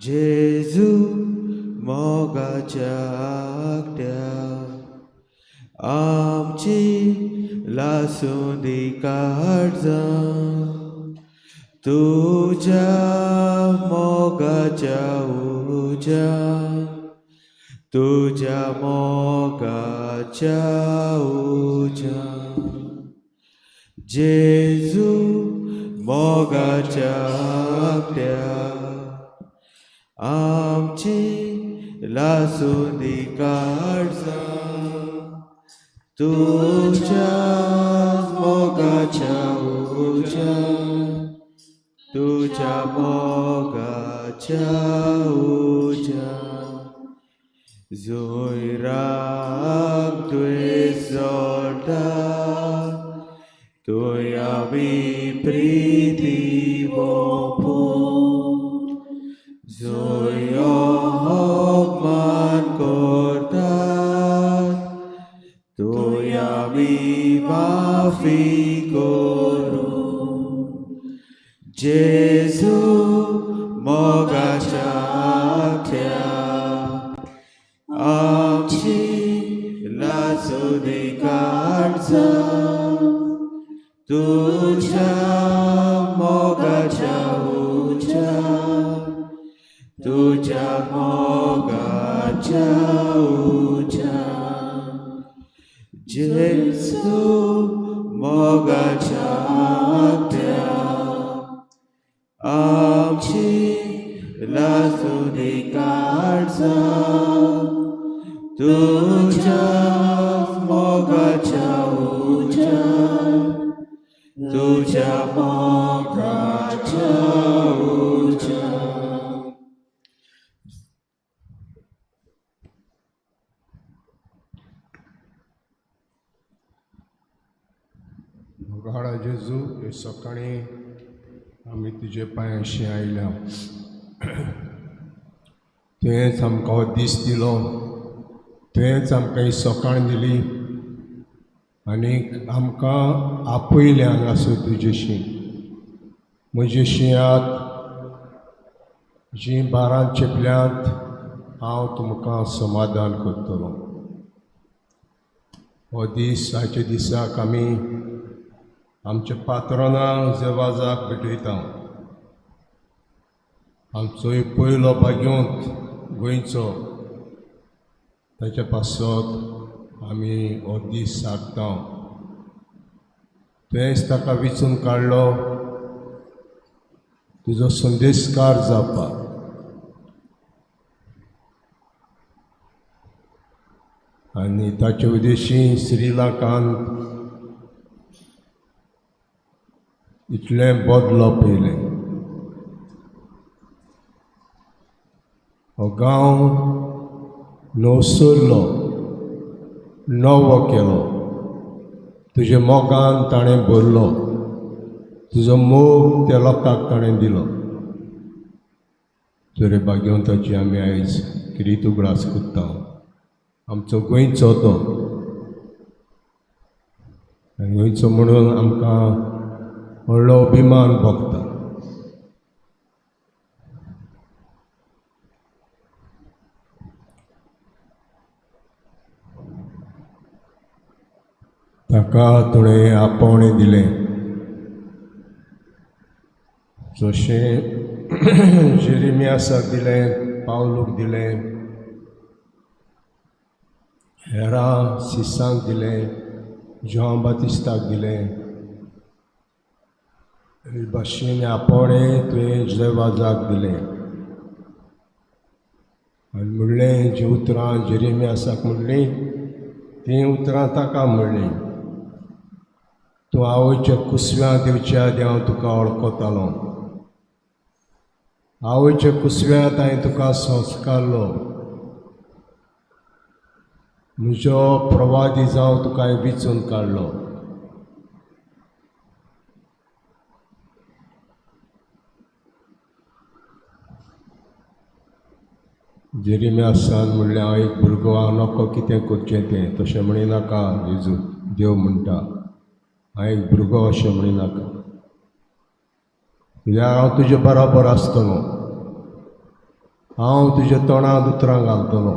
जेजू मोगाच्या आगट्या आमची लासूंदी काळजां तुज्या मोगाच्या उज्या तुज्या मोगाच्या उज्या जेजू मोगाच्या आगट्या आमची लासूंदी काळजां तुज्या मोगाच्या उज्या तुज्या मोगाच्या उज्या जंय राग द्वेश जळटा थंय आमी प्रिती ओंपूं जंय अपमान करतात थंय आमी माफी करूं जेजू मोगाच्या आगट्या आमची लासूंदी काळजां तुज्या मोगाच्या उज्या तुज्या मोगाच्या उज्या जेजू मोगाच्या आगट्या आमची लासूंदी काळजां तुज्या मोगाच्या उज्या तुज्या मोगाच्या उज्या. मोगाळा जेजू, हे सकाळी आमी तुजे पांयाशी आयल्या. तुवेंच आमकां हो दीस दिलो, तुवेंच आमकां ही सकाळ दिली आनीक आमकां आपयलें हांगासर तुजेशी. म्हजी शिंयात जीं बारां चेपल्यांत हांव तुमकां समाधान करतलो. हो दीस आयच्या दिसाक आमी आमच्या पात्रां जेवाजाक भेटयता. आमचोय पयलो भाग्योंत गोंयचो, ताच्या पासत आमी हो दीस सारता. तुवेंच ताका विचून काडलो तुजो संदेशकार जावपाक. आनी ताचे उद्देशी श्रीलंकान इतलें बदलप येयलें. हो गांव नवसरलो, नवो केलो, तुज्या मोगान ताणें भरलो, तुजो मोग त्या लोकांक ताणें दिलो. तुरे भाग्यवंताची आमी आयज किरीत उगडास करता. आमचो गोंयचो तो, आनी गोंयचो म्हणून आमकां व्हडलो अभिमान भोगता. ताका तुवें आपोवणें दिलें, जशें जेरेमियासाक दिलें, पावलूक दिलें, हेरां सिसांक दिलें, जोआंव बातिस्ताक दिलें. हे भाशेन आपोवणें तुवें जेवाजाक दिलें आनी म्हणलें, जीं उतरां जेरेमियासाक म्हणलीं तीं उतरां ताका म्हणलीं, तूं आवयच्या कुसव्यांत येवच्या आदीं हांव तुका वळखतालो, आवयच्या कुसव्यांत हांवें तुका संस्कारलो, म्हजो प्रवादी जावं तुका हांवें विचून काडलो. जेरेमियासान म्हणलें, हांव एक भुरगो, हांव नको कितें करचें तें. तशें म्हणिनाका जेजू, देव म्हणटा हांव एक भुरगो अशें म्हणिनाका, कित्याक हांव तुजे बराबर आसतलो. हांव तुज्या तोंडांत उतरां घालतलो,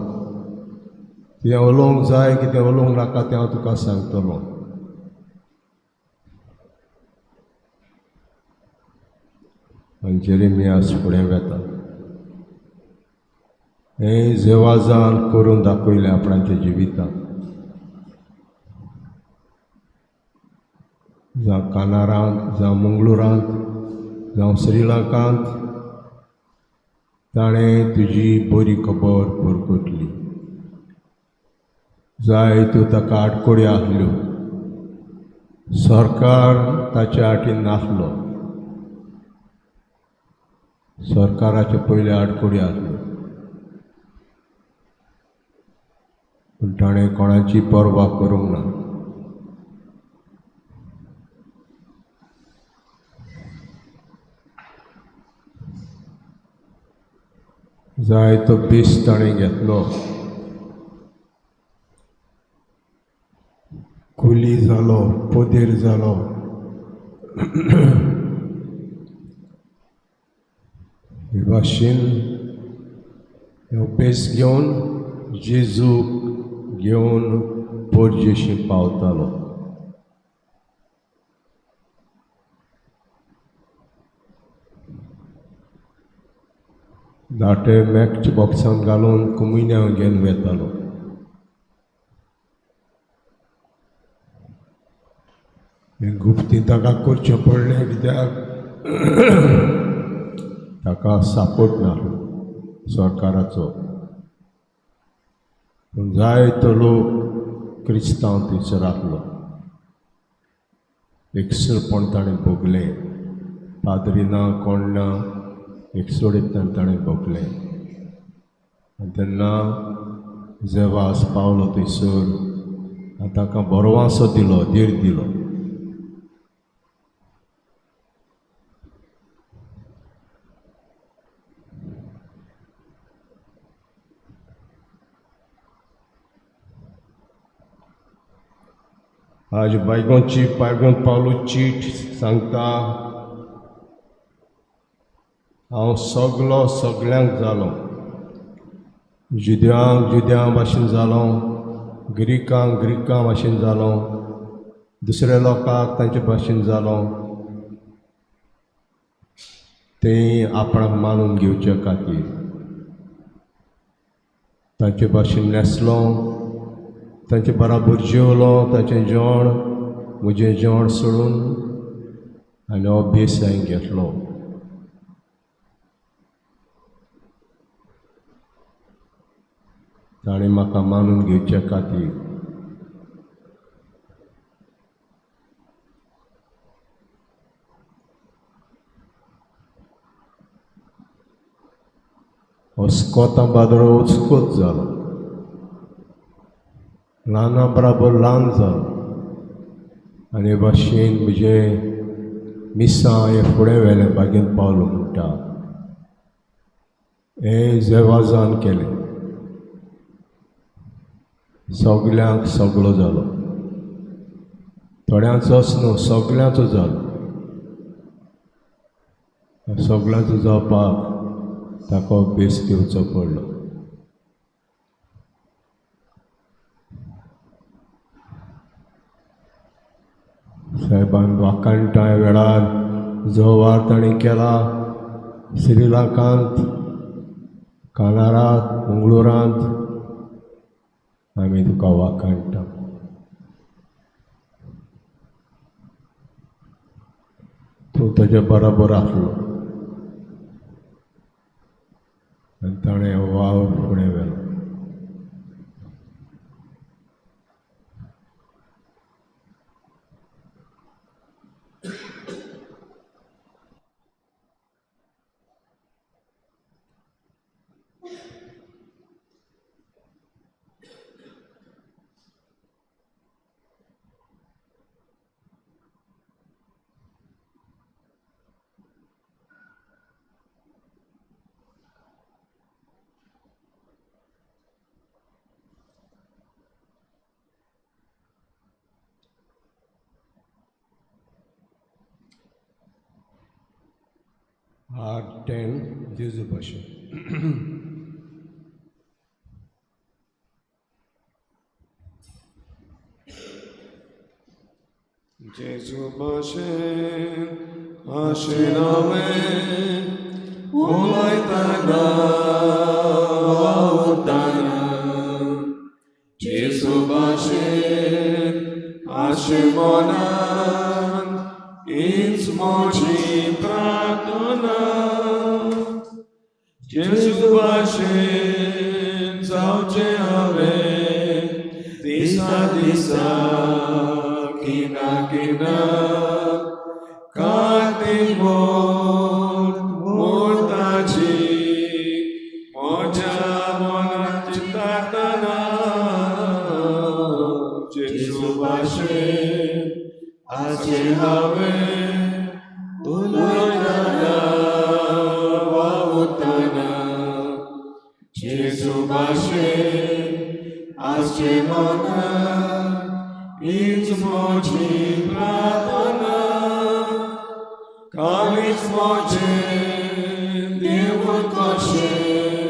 कितें उलोवंक जाय कितें उलोवंक नाका तें हांव तुका सांगतलो. आनी जेरेमियास फुडें वेता. हें जेवाजान करून दाखयलें आपणाच्या जिवितांत. जावं कानारांत, जावं मंगळुरांत, जावं श्रीलंकांत ताणें तुजी बरी खबर परकटली. जायत्यो ताका आडखळी आसल्यो, सरकार ताच्या आटीन नासलो, सरकाराचे पयले आडखळी आसल्यो, पूण ताणें कोणाची पर्वा करूंक ना. जायतो बेस ताणें घेतलो, कुली जालो, पोदेर जालो. हे भाशेन हो बेस घेवन जेजूक घेवन पोरजेशी पावतालो. दाटे मॅकच्या बॉक्सांत घालून कुमिन्यांव घेवन वेतालो. हें गुप्ती ताका करचें पडलें कित्याक ताका सपोर्ट नासलो सरकाराचो. पूण जायतो लोक क्रिस्तांव थंयसर आसलो. एकसुरपण ताणें भोगलें, पाद्री ना कोण ना, एकसोडीतल्यान ताणें भोगलें. आनी तेन्ना जेवास पावलो थंयसर आनी ताका बरवासो दिलो, धीर दिलो. आज बायगोनची बायगोन पावलो चीट सांगता, हांव सगलो सगल्यांक जालो, जुद्यांक जुद्यां भाशेन जालो, ग्रिकांक ग्रिकां भाशेन जालो, दुसऱ्या लोकांक तांचे भाशेन जालो, ते आपणाक मानून घेवचे खातीर तांचे भाशेन न्हेसलो, तांचे बराबर जेवलो, ताचें जेवण म्हजें जेवण सोडून आनी हो बेस हांवें घेतलो. ताणें म्हाका मानून घेवचे खातीर. अस्कोता बादरो उत्स्कोत जालो, ल्हाना बराबर ल्हान जालो आनी हे भाशेन म्हजें मिसां हें फुडें व्हेलें बागेन पावलो म्हणटा. हें जेवाजान केलें, सगल्यांक सगलो जालो, थोड्यांचोच न्हू सगल्यांचो जालो. सगल्यांचो जावपाक ताका बेस घेवचो पडलो. सायबान वाखाणटा वेळार जो वार ताणें केला श्रीलंकांत, कानारांत, मंगळुरांत, आमी तुका वाखाणटा. तूं ताज्या बराबर आसलो आनी ताणें वावर फुडें व्हेलो. R10 जेजू भाशेन. जेजू भाशेन आशेन हांवें उलयतना वावुरतना जेजू भाशेन आशे मनान हीच म्हजी प्रार्थना जेजू भाशेन जावचें हांवें दिसा दिसा खिणा खिणा काती मोर मोर्ताची म्हज्या मनाची प्रार्थना जेजू भाशेन आशें हांवें उलयतना वावुरतना जेजू भाशेन आशें मनान हीच म्हजी प्रार्थना काळीज म्हजें देवूळ कशें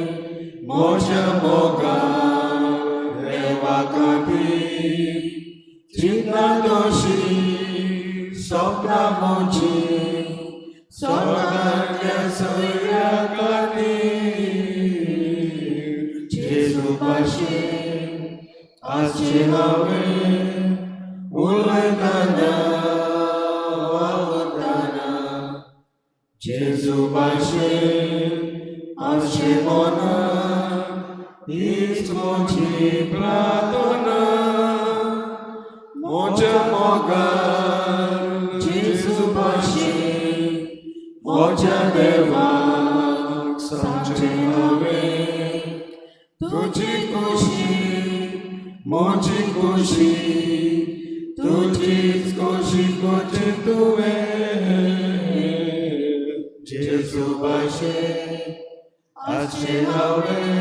म्हज्या मोगान देवा खातीर चिंतना तशी सपनां म्हजीं स्वर्गांतल्या सोयऱ्या खातीर जेजू भाशेन आशें हांवें उलयतना वावुरतना जेजू भाशेन आशें मनान हीच म्हजी प्रार्थना म्हज्या मोगान जेजू भाशेन म्हज्या देवाक सांगचें हांवें तुजी खुशी म्हजी खुशी तुजीच खुशी करची तुवें जेजू भाशेन आशें हांवें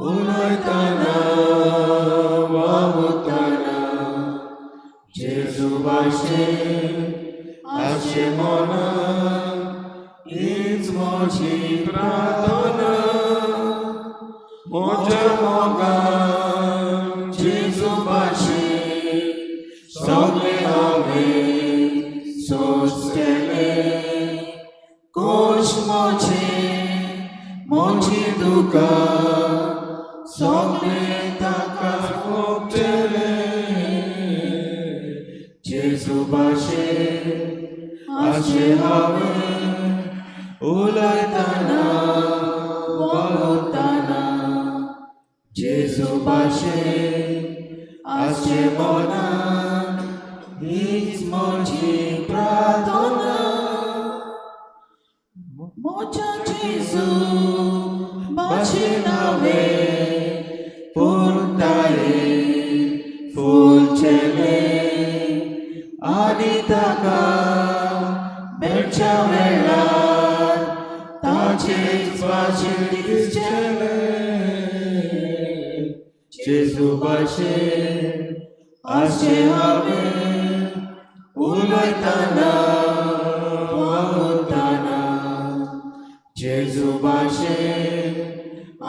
उलयतना वावुरतना जेजू भाशेन आशें मनान हीच म्हजी प्रार्थना म्हज्या मोगान जेजू भाशेन सगळें हांवें सोंसतलें कोश म्हजें म्हजी दुकां सगळें ताका सोंपचेलें जेजू भाशेन आशें हांवें उलयतना वावुरतना जेजू भाशेन आशें मनान हीच म्हजी प्रार्थना म्हज्या जेजू भाशेन हांवें पुर्तायेन फुलचेलें आनी ताका मेळच्या वेळार ताचेच भाशेन दिसचेलें जेजू भाशेन आशें हांवें उलयतना वावुरतना जेजू भाशेन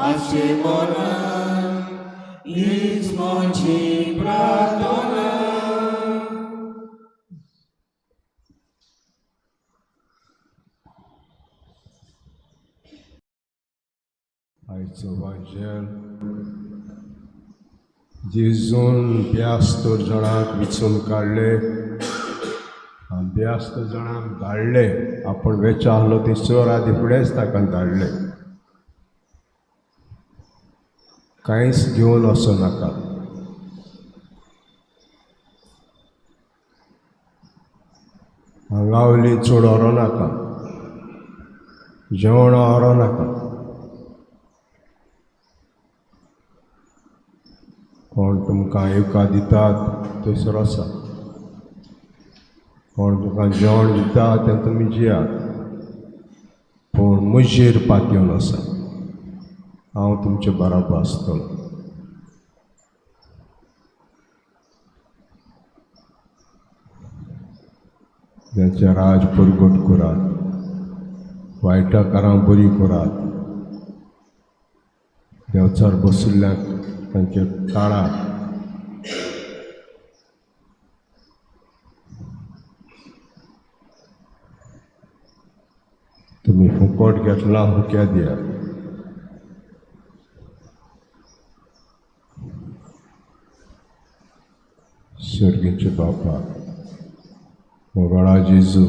आशें मनान हीच म्हजी प्रार्थना. आयचो वांजेल जेजून ब्यास्तर जाणांक विचून काडले आनी ब्यास्तर जाणांक धाडले. आपण वेचा आहलो ती चोर आदी फुडेंच ताका धाडले. कांयच घेवन वचो नाका. हांगावली चड व्हरूं नाका, जेवण व्हरूं नाका. कोण तुमकां येवकार दितात थंयसर आसा, कोण तुमकां जेवण दिता तें तुमी जियात, पूण म्हजेर पातयेवन आसा, हांव तुमचे बराबर आसतलो. तांचें राज परगट करात, वायटाकारां बरी करात, देवचार बशिल्ल्यांक तांचेर काडात. तुमी फुकट घेतला हुक्या दियात. सर्गीचे बापा, मोगाळा जेजू,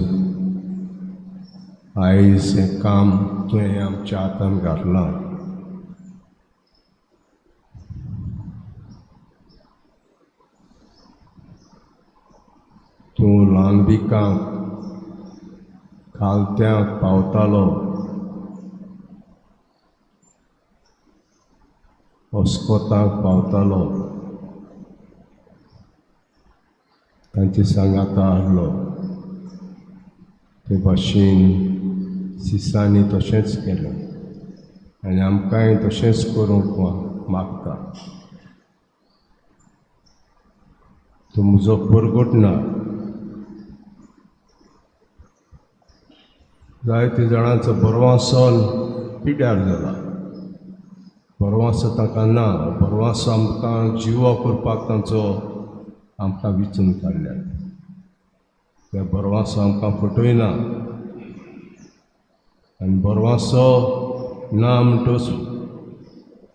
आयज हें काम तुवें आमच्या हातान घातलां. तूं ल्हानबिकांक खालत्यांक पावतालो, अस्कोतांक पावतालो, तांचे सांगाता आहलो. ते भाशेन सिसांनी तशेंच केलें आनी आमकांय तशेंच करूंक मागता. तूं म्हजो परगट ना. जायते जाणांचो बरवासो पिड्यार जाला, बरवासो तांकां ना. बरवासो आमकां जिवा करपाक तांचो आमकां विचून काडल्या. त्या बरवासो आमकां फटयना आनी बरवासो ना म्हणटच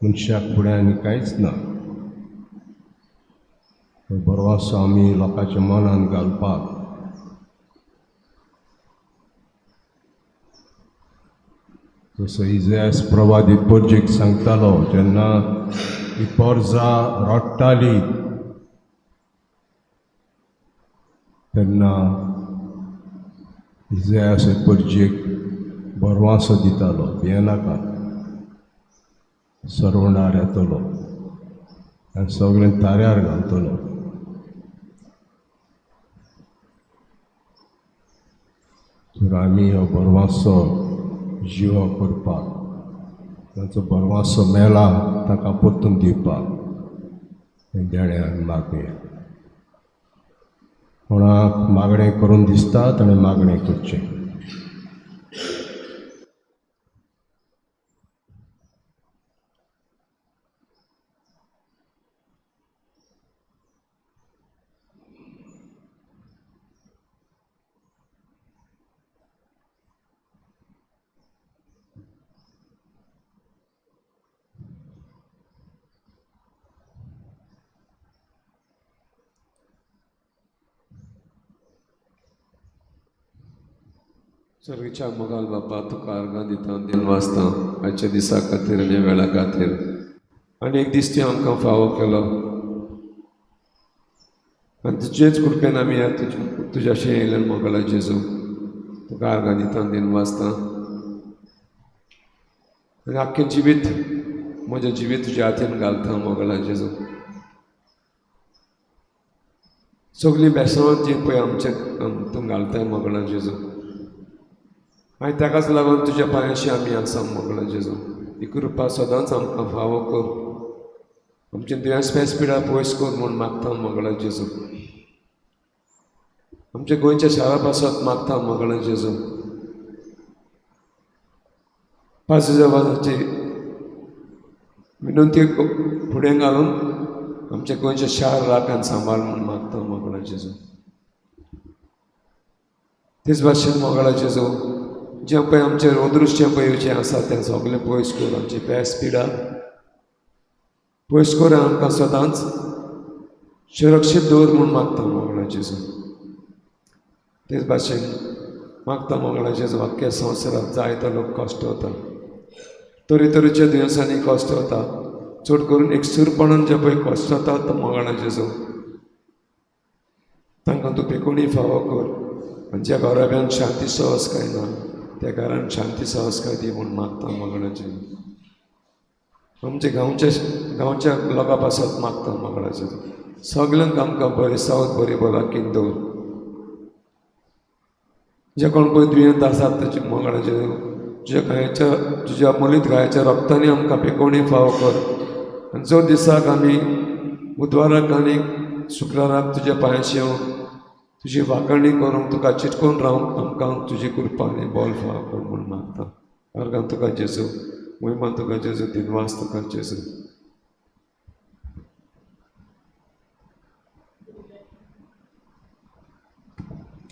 मनशाक फुडें आनी कांयच ना. बरवासो आमी लोकांच्या मनान घालपाक जसो इजास प्रवादी परजेक सांगतालो, जेन्ना ही परजा रडटाली तेन्ना इजास परजेक बरवासो दितालो, भियेनाका, सरवणार येतलो आनी सगळें ताऱ्यार घालतलो. तर आमी हो बरवासो जिवा करपाक, तांचो बरवासो मेला ताका परतून दिवपाक हें देणें आमी मागया. कोणाक मागणें करून दिसता ताणें मागणें करचें. सर्गीच्या मोगाल बापा, तुका आर्गां दिता दिन वाचता आयच्या दिसा खातीर आनी वेळा खातीर. आनी एक दीस तुवें आमकां फावो केलो आनी तुजेच कृपेन आमी ह्या तुज्याशी येयले मोगाला जेजू, तुका आर्गां दिता दिन वाचता. आनी आख्खें जिवीत म्हजें जिवीत तुज्या हातीन घालता मोगाला जेजू. सगळीं बेसांव जी पळय आमचें तूं घालताय मोगाला जेजू. आनी ताकाच लागून तुज्या पांयाशी आमी आसा मोगला जेजू. ही कृपा सदांच आमकां फावो कर, आमचे दुयेंस पेस पिडा पयस कर म्हूण मागता मोगला जेजू. आमच्या गोंयच्या शारा पासत मागता मोगला जेजू. 5000 वर्साची विनंती फुडें घालून आमच्या गोंयच्या शार राख आनी सांबाळ म्हूण मागता मोगला जेजू. तेच भाशेन मोगला जेजू, जें पळय आमचें अदृश्य पळय येवचें आसा तें सगळें पयस कर, आमची पेस पिडा पयस कर, आमकां सदांच सुरक्षीत दवर म्हूण मागता मोगला जेजू. तेच भाशेन मागता मोगला जेजू, आख्ख्या संवसारांत जायतो लोक कश्ट वता, तरेतरेच्या दुयेंसांनी कश्ट वता, चड करून एकसूरपणान जे पळय कश्ट वता तो मोगला जेजू, तांकां तूं पेकोणी फावो कर आनी ज्या घराब्यान शांती सहज काय ना त्या घरान शांती सहज दी म्हूण मागता मोगलाचेर. आमच्या गांवच्या लोकां पासत मागता मोगलाचेर. सगल्यांक आमकां बरें सावत बरी भलायकी दवर. जे कोण पळय दुयेंत आसात ताचे मोगलाचेर तुज्या गायच्या तुज्या मोलीत गायच्या रक्तांनी आमकां पेकोवणी फावो कर. आनी जो दिसाक आमी बुधवाराक आनी शुक्राराक तुज्या पांयाशी येवन तुजी वाखाणी करूंक तुका चिटकून रावंक आमकां तुजी कृपा आनी बोल फावो कर म्हूण मागता. आर्गां तुका जेजू, महिमा तुका जेजू, दिनवास तुका जेजू.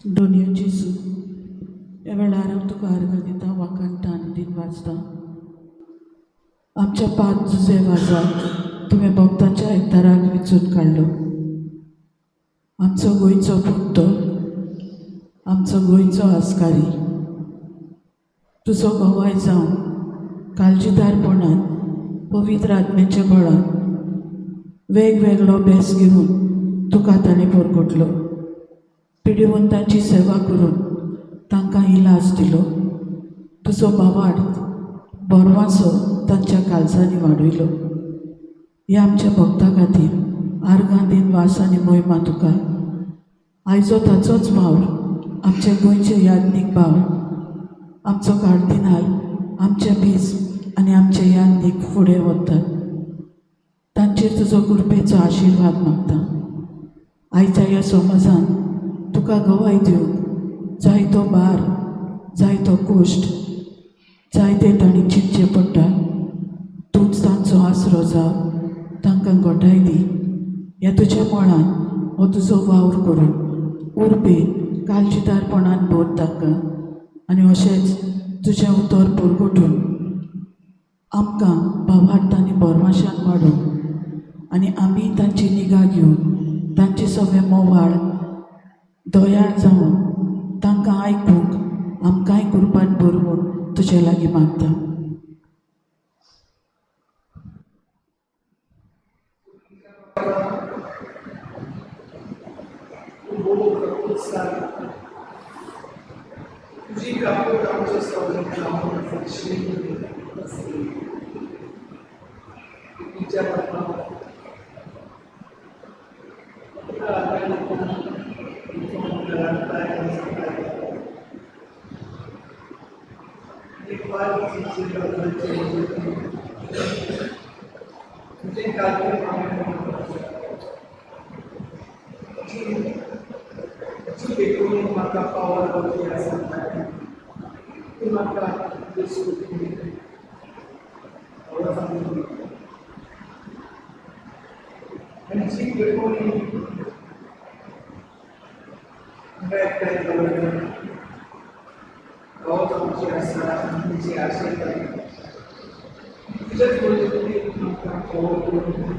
Doña Gesù. ह्या वेळार हांव तुका आर्गां दिता, वाखाणटा आनी दिन वाचता. आमच्या पाद जुजे वाजाक तुवें भक्तांच्या एकदाराक विचून काडलो. आमचो गोंयचो पुत्तो, आमचो गोंयचो आस्कारी, तुजो गवाय जावन काळजीदारपणान पवित्र आत्म्याच्या बळान वेगवेगळो भेस घेवन तुका ताणें परगटलो. पिडिवंतांची सेवा करून तांकां इलाज दिलो. तुजो भावार्थ बरवासो तांच्या काळजांनी वाडयलो. ह्या आमच्या भक्ता खातीर आर्गां दिन वास आनी मोहिमा तुका. आयजो ताचोच वावर आमच्या गोंयचे याज्ञीक भाव आमचो कार्दिनाल आमचे बीज आनी आमचे याज्ञीक फुडें व्हरतात. तांचेर तुजो कृपेचो आशिर्वाद मागता. आयच्या ह्या समाजान तुका गवाय दिवंक जायतो भार, जायतो कश्ट, जायते तांणी चिंतचें पडटा. तूंच तांचो आसरो जाव, तांकां गोठाय दी. ह्या तुज्या मळान हो तुजो वावर करून उर्बेन काळजीदारपणान भर तांकां आनी अशेंच तुजें उतर परगटून आमकां भावार्थ आनी बरमाशान वाडोवन आनी आमी तांची निगा घेवन तांचे सगळे मोवाळ दयाळ जावन तांकां आयकूंक आमकांय कुरपान बरोवन तुजे लागीं मागता. तुजी काकूट आमचे सगळें जावन साक्षी आसली. तुमच्या बाबा तुका आदार तुजें कार्य तुजी देखून म्हाका पावर वरवीं आसा. तूं म्हाका आनी जी देखून एकठांय दवरल्या होच आमची आसा, तुजी आशा तुज्याच वरवीं म्हाका पावर करून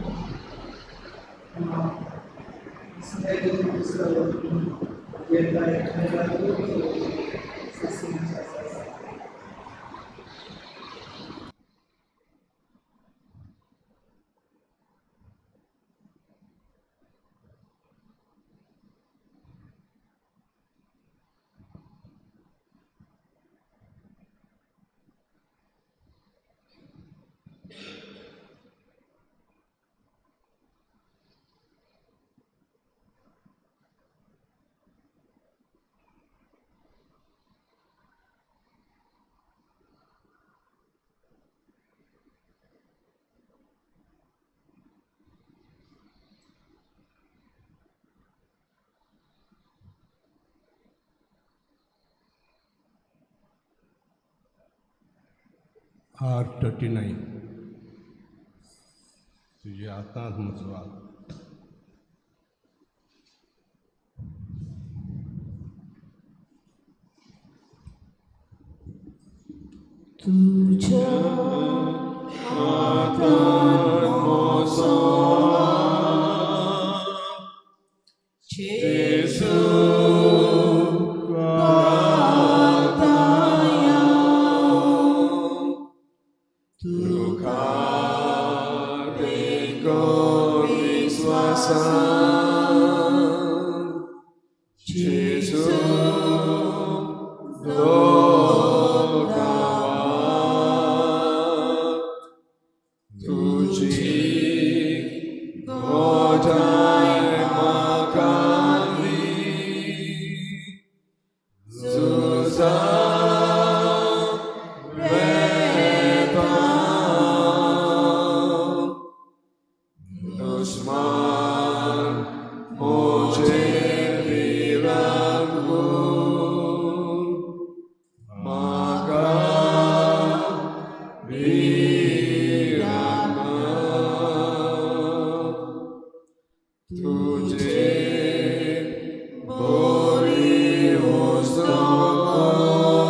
R39. तुझ्या हातांत म्हजो हात. तुझ्या हातांत म्हजो हात, जेजू घालताया. तुका तेंको विस्वासान जेजू लोकावाक तुजी गोठाय म्हाका दी झुजा वेता दुश्मन म्हजे भिरांकूळ म्हाका भिरांत ना. तुजे बरी हुस्को.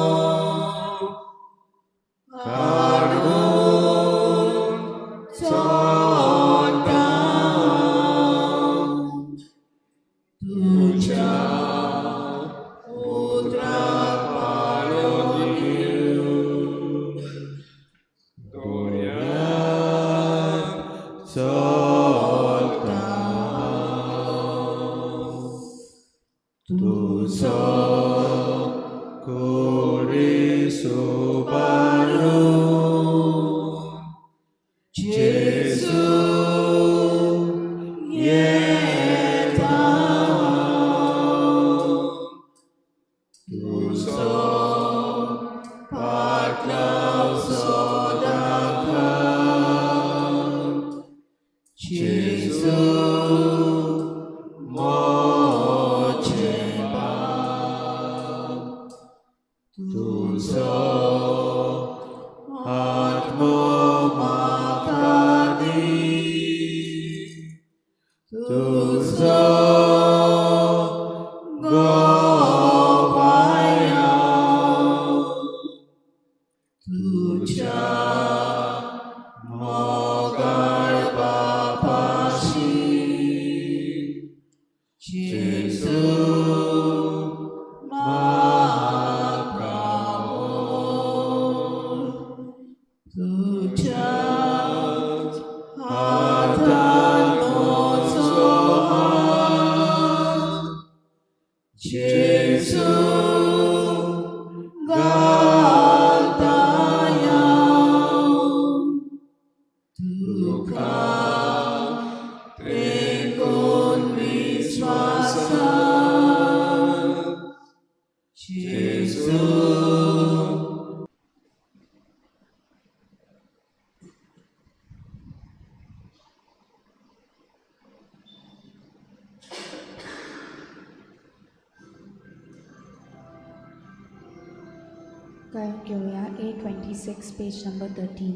गायक घेवया A26 page number 13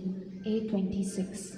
A26.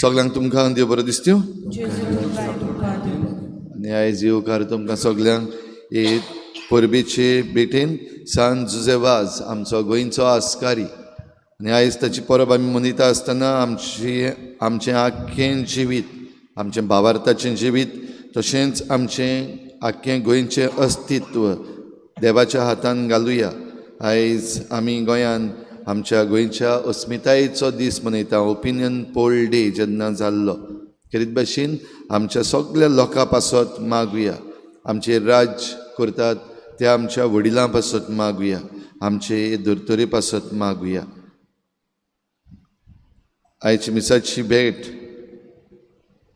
सगळ्यांक तुमकां देव बरो दिसत्यो आनी आयज येवकार तुमकां सगळ्यांक हे परबेचे भेटेन सांत जुजे वाज आमचो गोंयचो आस्कारी आनी आयज ताची परब आमी मनयता आसतना आमचें आख्खें जिवीत, आमचें भावार्थाचें जिवीत तशेंच आमचें आख्खें गोंयचें अस्तित्व देवाच्या हातान घालुया. आयज आमी गोंयान आमच्या गोंयच्या अस्मितायेचो दीस मनयता, ओपिनियन पोल डे जेन्ना जाल्लो खेरीत भाशेन आमच्या सगळ्या लोकां पासत मागुया, आमचें राज्य करतात त्या आमच्या वडिलां पासत मागुया, आमचे धर्तरे पासत मागुया. आयची मिसाची भेट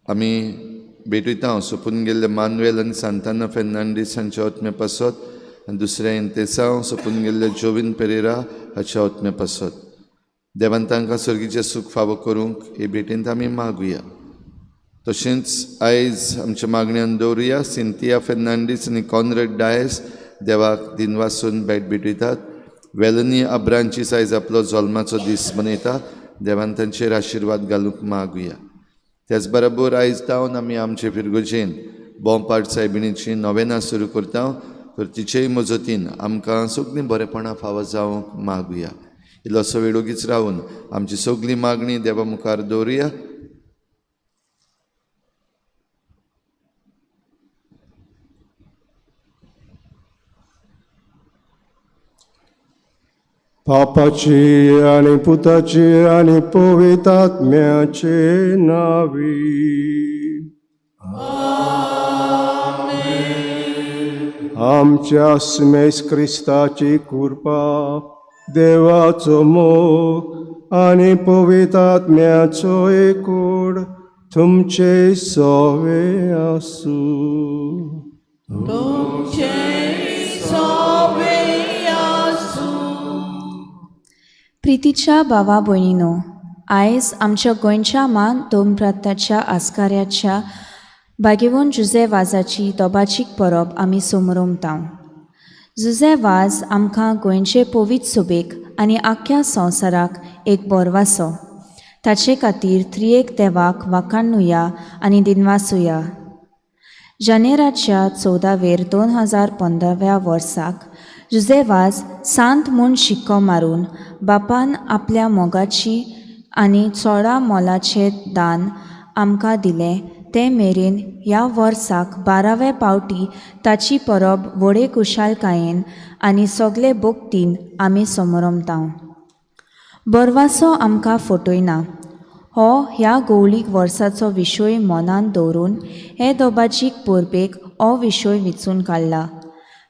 आमी भेटयता सोपून गेल्ले मानुएल आनी सांताना फेर्नांडीस हांच्या आत्म्या पासत आनी दुसरें इंतेसांव सोपून गेल्ले जोवीन पेरेरा हाच्या आत्म्या पासत. देवान तांकां सर्गीचें सूख फावो करूंक हे भेटेंत आमी मागुया. तशेंच आयज आमच्या मागण्यान दवरुया सिंतिया फेर्नांडीस आनी कॉनरेड डायस देवाक दिनवासून भेट भेटयतात. वेलनी अब्रांचीस आयज आपलो जल्माचो दीस मनयता, देवान तांचेर आशिर्वाद घालूंक मागुया. त्याच बरोबर आयज जावन आमी आमचे फिरगोजेन बोंपाट सायबिणीची नोवेनां सुरू करता, तर तिचेय मजतीन आमकां सगळीं बरेपणां फावो जावंक मागुया. इल्लोसो वेळ ओगीच रावन आमची सगळी मागणी देवा मुखार दवरुया. पापाची आनी पुताची आनी पवित्र आत्म्याचे नावी. आमच्या स्मेस क्रिस्ताची कृपा, देवाचो मोग आनी पवित्र आत्म्याचो एकूड तुमचे सवे आसूं. तुमचे सवे आसूं. प्रितीच्या भावा भयणीनो, आयज आमच्या गोंयच्या मान दोमप्रांताच्या आस्काऱ्याच्या भाग्यवंत जुझे वाजाची दोबाचीक परब आमी समरोमता. जुझे वाज आमकां गोंयचे पवित्र सोबेक आनी आख्ख्या संवसाराक एक बोरवासो. ताचे खातीर त्रियेक देवाक वाखाणुया आनी दिनवासुया. जानेराच्या 14वेर 2015 वर्साक जुझे वाज सांत म्हूण शिक्को मारून बापान आपल्या मोगाची आनी चोडा मोलाचें दान आमकां दिलें ते मेरेन ह्या वर्साक 12वे पावटी ताची परब व्हडे खुशालकायेन आनी सगळे भक्तीन आमी समरमता. बरवासो आमकां फटयना हो ह्या गोवळीक वर्साचो विशय मनांत दवरून हे दोबाजीक परबेक हो विशय विचून काडला.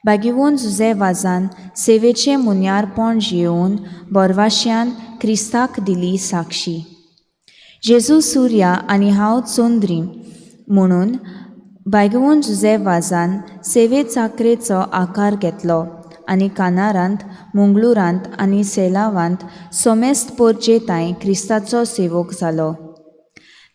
भाग्यवंत जुझे वाजान सेवेचें मुन्यारपण जियोवन बोरवाश्यान क्रिस्ताक दिली साक्षी. जेजू सुर्या आनी हांव चंद्री म्हणून भाग्यवंत जुझे वाजान सेवे चाकरेचो आकार घेतलो आनी कानारांत, मंगळुरांत आनी सेलावांत सोमेस्त पोरचे तांय क्रिस्ताचो सेवक जालो.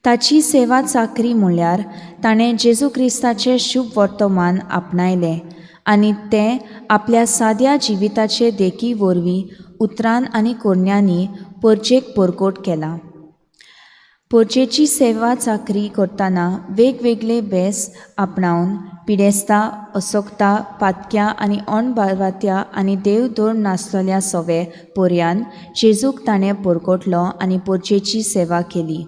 ताची सेवा चाकरी म्हळ्यार ताणें जेजू क्रिस्ताचें शुभ वर्तमान आपणायलें आनी तें आपल्या साद्या जिविताचे देखी वरवीं उतरान आनी कोरण्यांनी परजेक परकोट केला. परजेची सेवा चाकरी करतना वेगवेगळे भेस आपणावन पिडेस्ता, असोकता, पातक्या आनी अणबारवात्या आनी देव धर्म नासलेल्या सोवे पोरयान जेजूक ताणें परकोटलो आनी परजेची सेवा केली.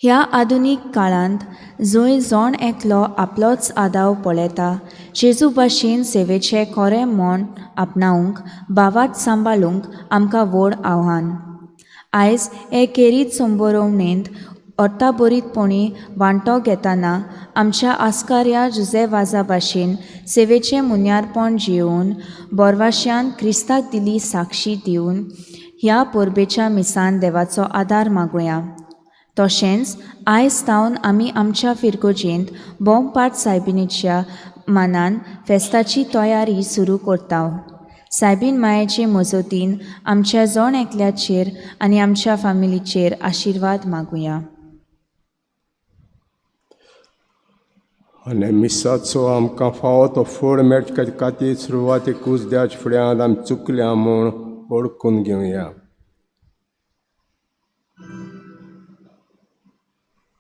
ह्या आधुनीक काळांत जंय जण एकलो आपलोच आदाव पळयता, जेजू भाशेन सेवेचें खरें मन आपणावंक, भावात सांबाळूंक आमकां व्हड आव्हान. आयज हे खेरीत संबरोवणेंत अर्थाबरीतपणी वांटो घेतना आमच्या आस्काऱ्या जुझे वाजा भाशेन सेवेचें मुन्यारपण जियोवन बोरवाश्यान क्रिस्ताक दिली साक्षी दिवन ह्या परबेच्या मिसान देवाचो आदार मागुया. तशेंच आयज सावन आमी आमच्या फिरगोजेंत बोमपाट सायबिणीच्या मानान फेस्ताची तयारी सुरू करता. सायबीन मायेचे मजतीन आमच्या जण एकल्याचेर आनी आमच्या फामिलीचेर आशिर्वाद मागुया. आनी मिसाचो आमकां फावो तो फळ मेळचे खातीर सुरवातेकूच देवाच्या फुड्यांत आमी चुकल्या म्हूण वळखून घेवया.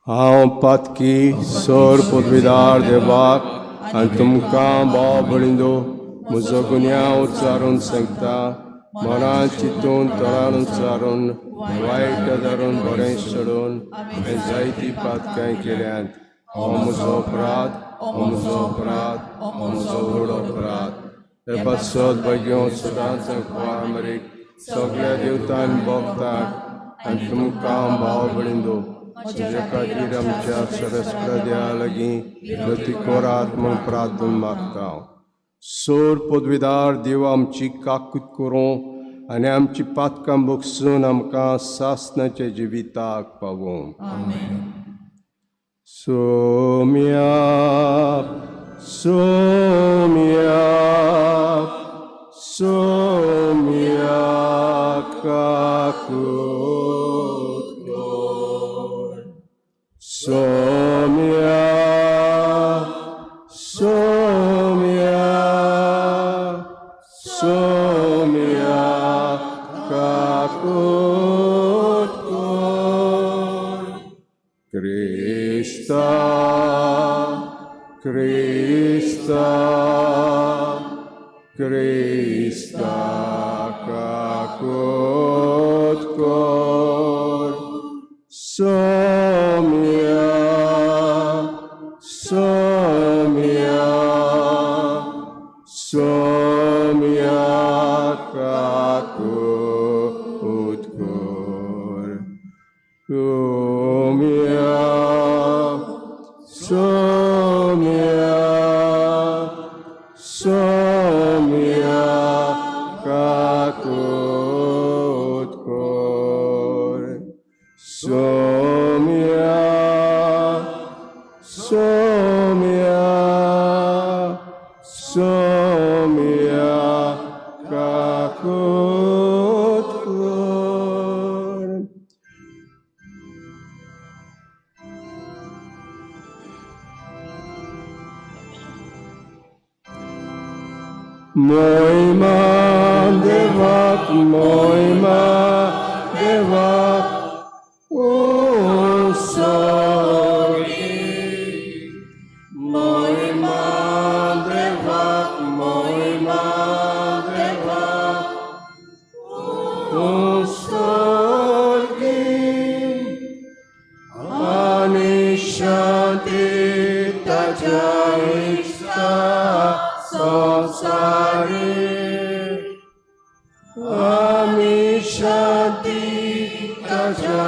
हांव पातकी सर पदवीदार देवाक आनी तुमकां भाव भयणींनो म्हजो गुन्यांव उच्चारून सांगता. मनान चिंतून तोंडान उच्चारून वायट धरून बरें सोडून हांवें जायतीं पातकां केल्यांत. हो म्हजो अपराध, हो म्हजो अपराध, हो म्हजो व्हड अपराध. ते पासत भग्यो सदांच मरीक सगळ्या देवतान भोगताक आनी तुमकां भाव भयणींनो तुज्या खातीर आमच्या सरस्पत देवा लागीं गती करात म्हूण प्रार्थना मागता. सोर पदवीदार देव आमची काकूत करूं आनी आमची पातकां भोगसून आमकां सासणाच्या जिविताक पावोवं. सोम्या सोम्या सोम्या काकूत कर. सोम्या सोम्या सोम्या काकूत कर. क्रिस्ता क्रिस्ता क्रिस्ता काकूत काकूत कर सोम्या सोम्या सोम्या काकूत कर सोम्या सोम्या सोम्या काकूत कर सोम्या सोम्या सोम्या काकूत कर. मोहिमा देवाक मोहिमा देवाक उत्सर्गी मोहिमा देवाक मोहिमा देवाक उत्सर्गी आनी शांती ताच्या इश्टा संसारी आमी शांती ताच्या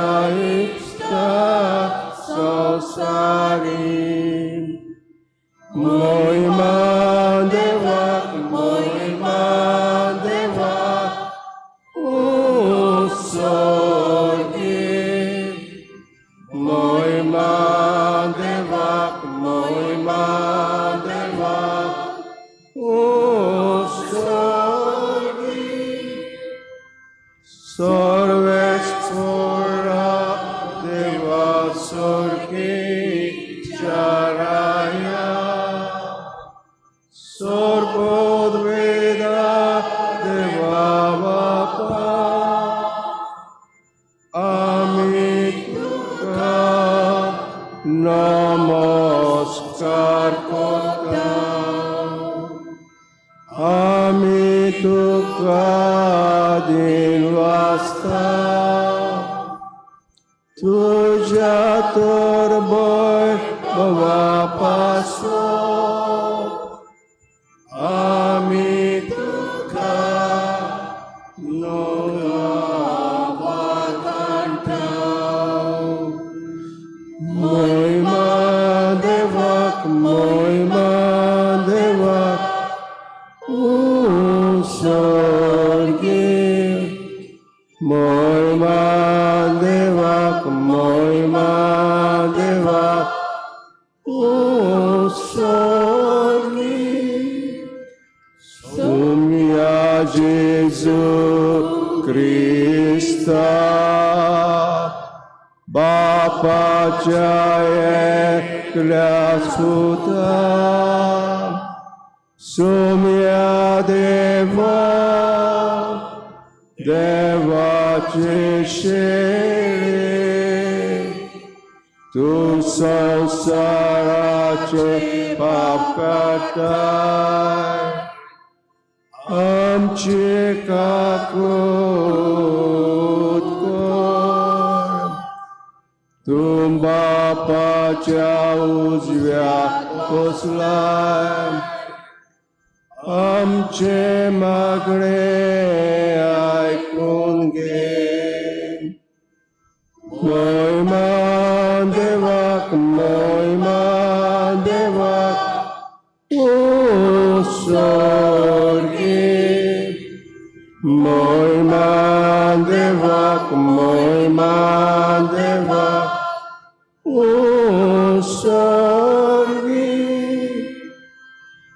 इश्टा संसारी मोहिमा देवाक मोहिमा देवाक उत्सर्गी मोहिमा देवाक मोहिमा देवाक उत्सर्गी सर्वेस्पोरा देवा स्वर्गी चाराया सर्वोद्वेदा देवा बापा आमी तुका नमस्कार करता आमी तुका दिनवासता तुज्या तर वैभवा पासत आमी तुका वाखाणता. मोहिमा देवाक मोहिमा देवाक उत्सर्गी मोहिमा देवाक मोहिमा देवाक उत्सर्गी सोम्या जेजू क्रिस्ता बापाच्या एकल्या सुता सोम्या देवा देवाचे शेळे तूं संवसाराचे पाप काडटाय आमचे काकूत कर तूं बापाच्या उजव्या बसलाय आमचे मागणे आयकून घे. मोहिमा देवाक मोहिमा देवाक उत्सर्गी मोहिमा देवाक मोहिमा देवाक उत्सर्गी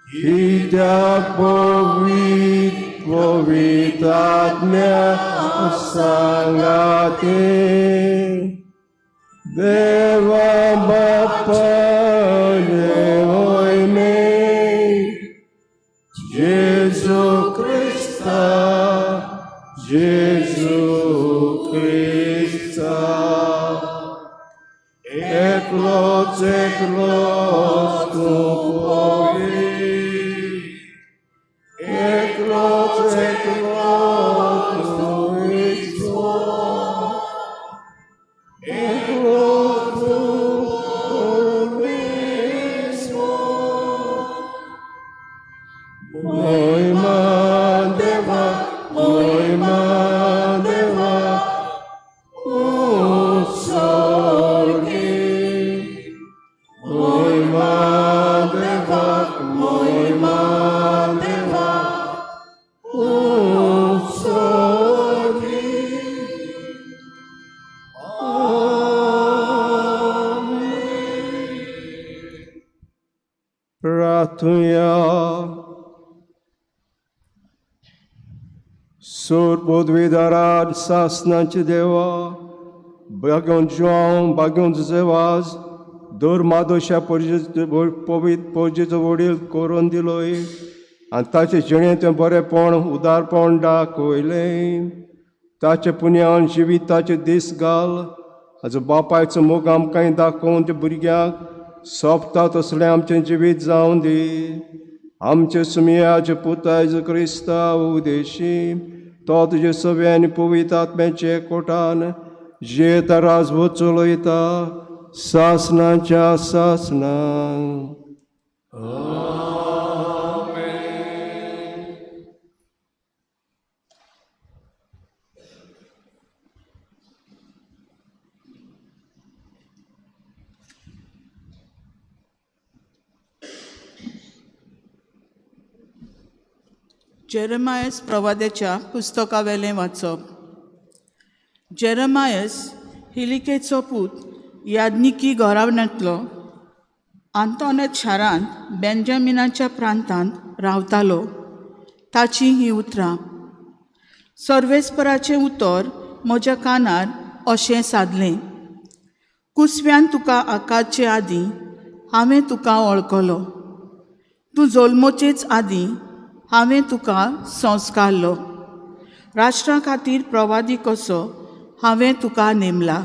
कित्याक पवित्र पवित्रात्म्या सांगाते देवा बाप्पा देवोय जेजू क्रिस्ता जेजू क्रिस्ता एकलोच एकलोच तूं पवित्र एकलोच एकलोच तूं प्रार्थुया. सोर पदवीदारान सासनाचे देवा बागोवन जुआंव बागोवन जुजेवाज दर मादोशा पोजेचो वडील करून दिलोय आनी ताचे जिणेंत बरेपण उदारपण दाखयलें. ताचे पुण्यान जिविताचे दीस घाल. हाजो बापायचो मोग आमकां दाखोवन ते भुरग्यांक सोंपता तसलें आमचें जिवीत जावं दी. आमचे सुमयाचे पुतायज क्रिस्ता उदेशी तो तुजे सवे आनी पवित्र आत्म्याचे कोटान जियेता राजवट चलयता सासनाच्या सासना. जेरेमायस प्रवाद्याच्या पुस्तकावेलें वाचप. जेरेमायस हिलिकेचो पूत याज्ञिकी घराण्यांतलो आंतोनेत शारांत बेंजामिनाच्या प्रांतांत रावतालो. ताची हीं उतरां. सर्वेस्पराचें उतर म्हज्या कानार अशें सादलें, कुसव्यान तुका आकाचे आदीं हांवें तुका वळखलो, तूं जल्मचेच आदीं हांवें तुका संस्कारलो, राष्ट्रा खातीर प्रवादी कसो हांवें तुका नेमला.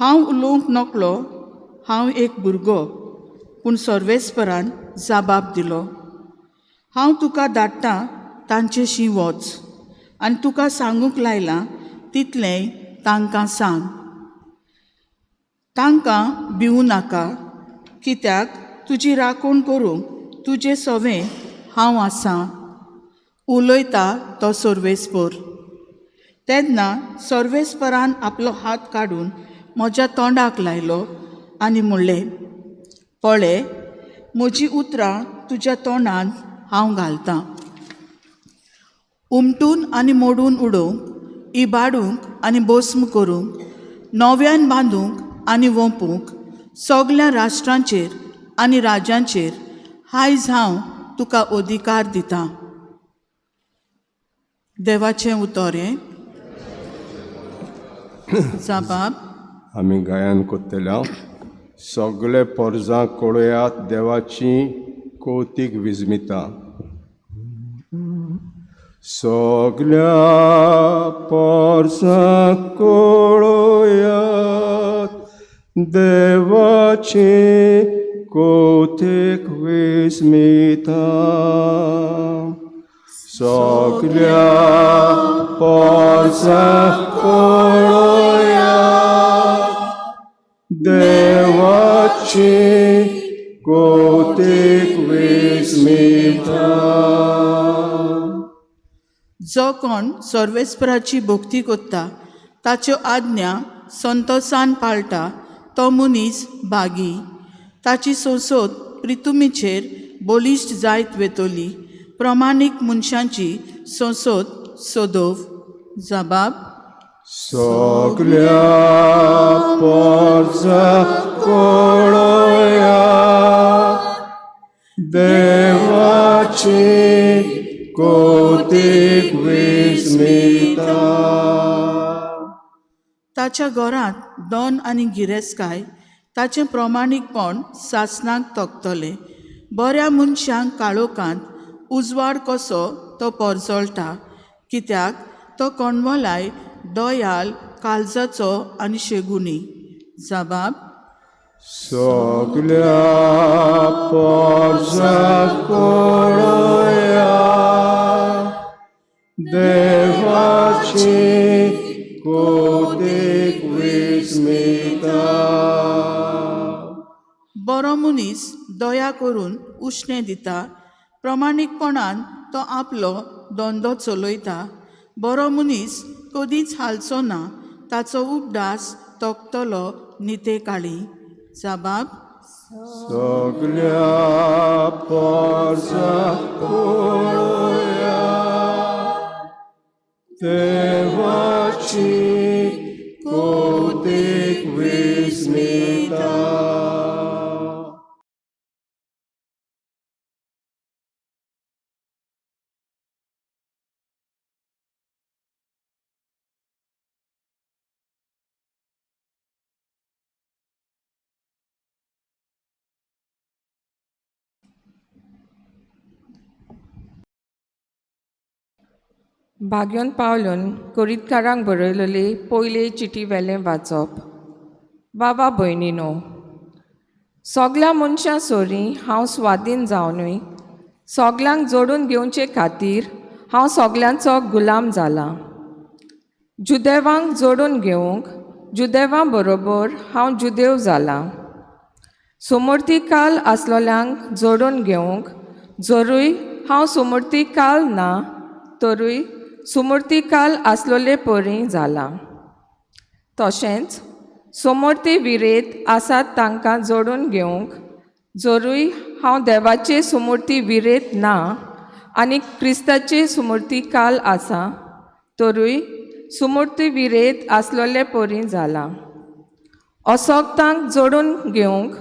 हांव उलोवंक नकलो, हांव एक भुरगो, पूण सर्वेस्परान जाबाब दिलो, हांव तुका धाडटा तांचेशी वच आनी तुका सांगूंक लायलां तितलेंय तांकां सांग. तांकां भिवूं नाका, कित्याक तुजी राखण करूंक तुजें सवें हांव आसां, उलयता तो सर्वेस्पर. तेन्ना सर्वेस्परान आपलो हात काडून म्हज्या तोंडाक लायलो आनी म्हणलें, पळय म्हजीं उतरां तुज्या तोंडांत हांव घालतां. उमटून आनी मोडून उडोवंक, इबाडूंक आनी भस्म करूंक, नव्यान बांदूंक आनी वोंपूंक, सगल्या राष्ट्रांचेर आनी राज्यांचेर आयज हांव तुका अधिकार दिता. देवाचें उतर हें. जाबाब. आमी गायन कोत्तल्या. सगळे पोरजां कळयात देवाची कौतीक विजमिता. सगल्या पोरजां कळयात देवाची कौतीक विस्मिता. सगल्या पोरजां कळयात देवाची कौतीक विस्मिता. जो कोण सर्वेस्पराची भक्ती करता, ताच्यो आज्ञा संतोसान पाळटा, तो मनीस भागी. ताची संसद प्रितुमीचेर बळिश्ट जायत वेतली. प्रमाणीक मनशांची संसद सोदोव. जबाब. सगल्या पोरजां कळयात देवाची कौतीक विस्मिता. ताच्या घरांत दोन आनी गिरेस्तकाय, ताचें प्रमाणीकपण सासणाक तोखतलें. बऱ्या मनशांक काळोखांत उजवाड कसो तो परजळटा, कित्याक तो कोणवलाय दयाल काळजाचो आनी शेगुणी. जबाब. सगल्या पोरजां कळयात देवाची कौतीक विस्मिता. बरो मनीस दया करून उश्णें दिता, प्रमाणीकपणान तो आपलो धंदो चलयता. बरो मनीस कदींच हालचो ना, ताचो उगडास तोखतलो निते काळी. जबाब. सगल्या पोरजां कळयात देवाची कौतीक विस्मिता. भाग्योन पावलून कोरितकारांक बरयलेली पयले चिटी वेलें वाचप. बाबा भयणीनो, सगल्या मनशां सोरी हांव स्वाधीन जावनूय सगल्यांक जोडून घेवचे खातीर हांव सगल्यांचो गुलाम जाला. जुदेवांक जोडून घेवंक जुदेवां बरोबर हांव जुदेव जाला. सुमूर्तीकाल आसलोल्यांक जोडून घेवंक जरूय हांव सुमूर्तीकाल ना तरूय सुमूर्तीकाल आसलोले परी जाला. तशेंच समोर्ती विरेत आसात तांकां जोडून घेवंक जरूय हांव देवाचे सुमूर्ती विरेत ना आनी क्रिस्ताचे सुमूर्ती काल आसा तरूय सुमूर्ती विरेत आसलोले परी जाला. असक्तांक जोडून घेवंक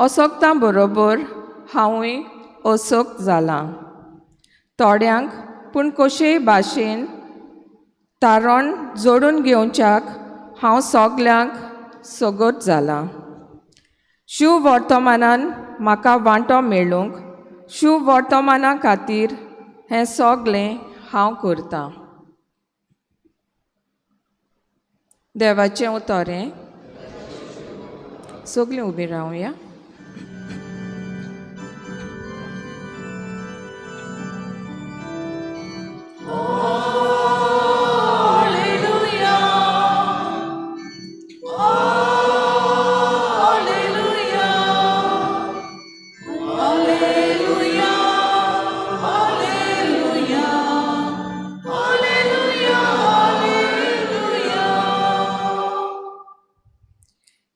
असक्तां बरोबर हांवूय असक्त जाला. थोड्यांक पूण कशेय भाशेन तारण जोडून घेवच्याक हांव सगल्यांक सगट जाला. शिव वर्तमानान म्हाका वांटो मेळूंक शिव वर्तमाना खातीर हें सगलें हांव करतां. देवाचें उतर हें. सगलीं उबीं रावया.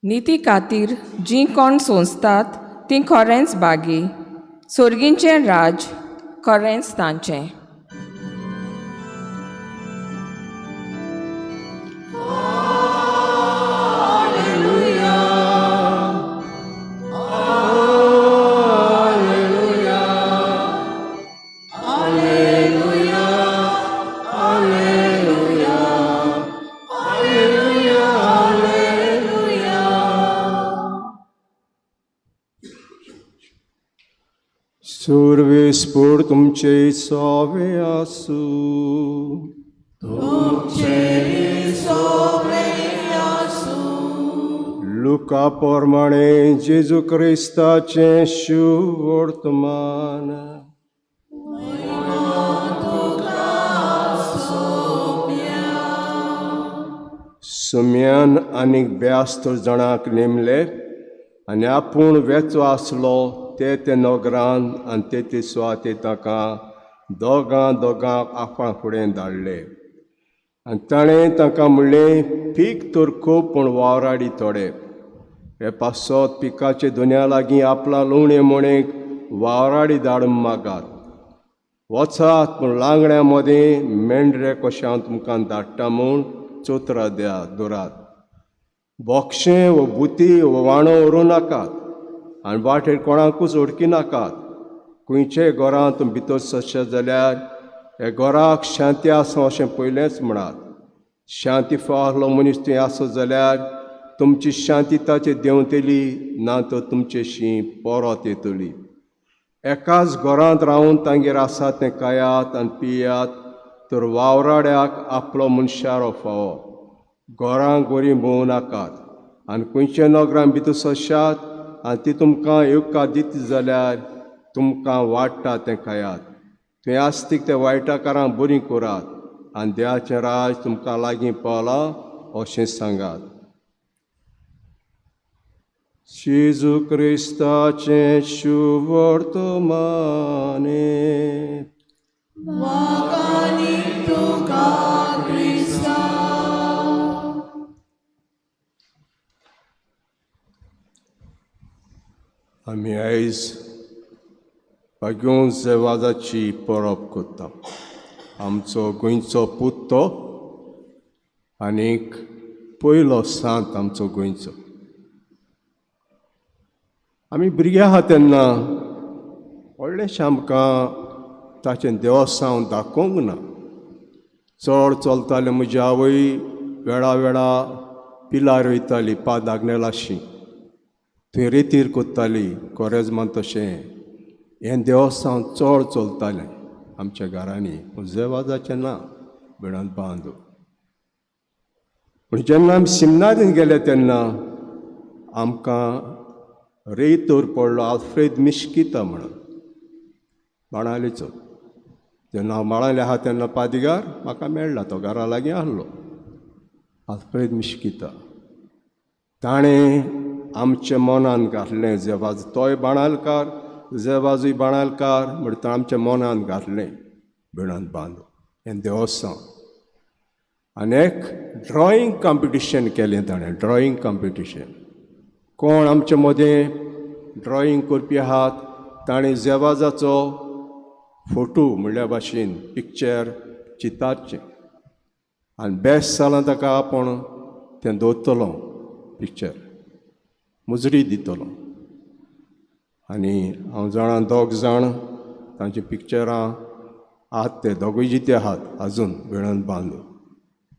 निती खातीर जीं कोण सोंसतात तीं खरेंच बागी. सोर्गींचें राज खरेंच तांचें. सुर्वेस्पूर तुमचे सोवे आसूं. तुमचे सोवे आसूं. लुका प्रमाणे जेजू क्रिस्ताचें शुवर्तमान. सुम्यान आनीक 72 जाणांक नेमले आनी आपूण वेचो आसलो ते ते नगरान आनी ते ते सुवाते ताका दोगां दोगांक आपणा फुडें धाडले. आनी ताणें तांकां म्हणलें, पीक तर खूब पूण वावराडी थोडे. हे पासत पिकाचे दुन्या लागीं आपला लुवणे मोणेक वावराडी धाडून मागात. वचात पूण लांगड्या मदें मेंढरे कशें हांव तुमकां धाडटा म्हूण चोतरा द्या दवरात. बोक्षें वो बुती वो वाणो व्हरूं नाकात आनी वाटेर कोणाकूच ओडकी नाकात. खंयच्याय घरांत तुमी भितर सरशात जाल्यार ह्या घराक शांती आसा अशें पयलेंच म्हणात. शांती फावलो मनीस थंय आसत जाल्यार तुमची शांती ताचेर देंवतली, ना तर तुमचेशी परत येतली. एकाच घरांत रावन तांगेर आसा तें खायात आनी पियात तर वावराड्याक आपलो मनशारो फावो. घरांक बरीं भोंवूं नाकात आनी खंयच्या नगरान भितर सरशात आनी ती तुमकां येवकार दित जाल्यार तुमकां वाडटा तें खायात. थंय आसतीक त्या वायटाकारांक बरीं करात आनी देवाचें राज तुमकां लागीं पावलां अशें सांगात. जेजू क्रिस्ताचें शुवर्तमाने. वागानी तुका क्रिस्ता. आमी आयज भाग्योन जेवाजाची परब करता. आमचो गोंयचो पूत तो आनीक पयलो सांत आमचो गोंयचो. आमी भुरगे आहा तेन्ना व्हडलेशें आमकां ताचें देवस्थान दाखोवंक ना. चड चलतालें म्हजी आवय वेळा वेळा पिलार वयताली पाद आग्नेलाशी, थंय रेतीर कोत्ताली कोरेजमान. तशें हें देवस्थान चड चलतालें आमच्या घरांनी, पूण जेवाजाचें ना. भिणांत बांदू. पूण जेन्ना आमी सिमनारीन गेले तेन्ना आमकां रेयतोर पडलो आल्फ्रेद मिश्किता म्हणून बाणालेचो. जेन्ना हांव बाणाले आहा तेन्ना पादिगार म्हाका मेळ्ळा, तो घरा लागीं आहलो आल्फ्रेद मिश्किता. ताणें आमच्या मनान घातलें जेवाज, तोय बाणालकार जेवाजूय बाणालकार, म्हणटा आमच्या मनान घातलें भिणांत बांदू हें देवस्तांव. आनी एक ड्रॉइंग कॉम्पिटिशन केलें ताणें, ड्रॉइंग कॉम्पिटिशन. कोण आमचे मदें ड्रॉइंग करपी आहात ताणें जेवाजाचो फोटो म्हणल्या भाशेन पिक्चर चितारचें आनी बेस्ट जालां ताका आपूण तें दवरतलो पिक्चर, मुजरी दितलो. आनी हांव जाणां दोग जाण तांची पिक्चरां आहात, ते दोगूय जिते आहात आजून भिणांत बांदू,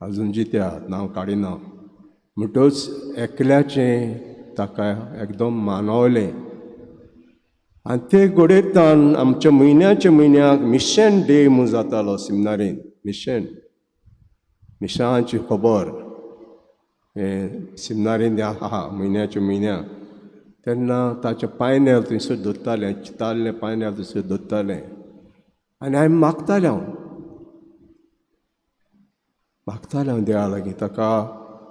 आजून जिते आहात, नांव काडिना. म्हणटच एकल्याचें ताका एकदम मानवलें. आनी ते घडयतान आमच्या म्हयन्याच्या म्हयन्याक मिशन डे म्हूण जातालो सिमनारीन, मिशन मिशांची खबर हें सिमनारीन आहा म्हयन्याच्या म्हयन्याक. तेन्ना ताचें पायनेल थंयसर दवरतालें, चितारलें पायनेल थंयसर दवरतालें आनी हांवें मागतालें, हांव मागतालें हांव देवा लागीं ताका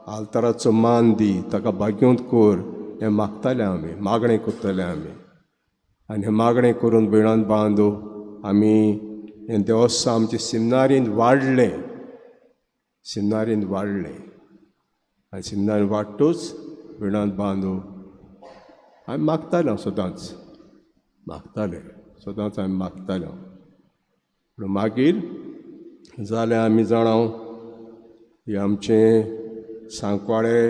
आल्ताराचो मान दी, ताका भाग्योंत कर, हें मागतालें आमी, मागणें करताले आमी. आनी हें मागणें करून भिणांत बांदू आमी हें देवस्थान आमचें सिमनारीन वाडलें, सिमनारीन वाडलें. आनी सिमनारीन वाडटूच भिणांत बांदू आमी मागतालें, हांव सदांच मागतालें, सदांच आमी मागतालें. पूण मागीर जालें आमी जाणां हें आमचें सांकवाळे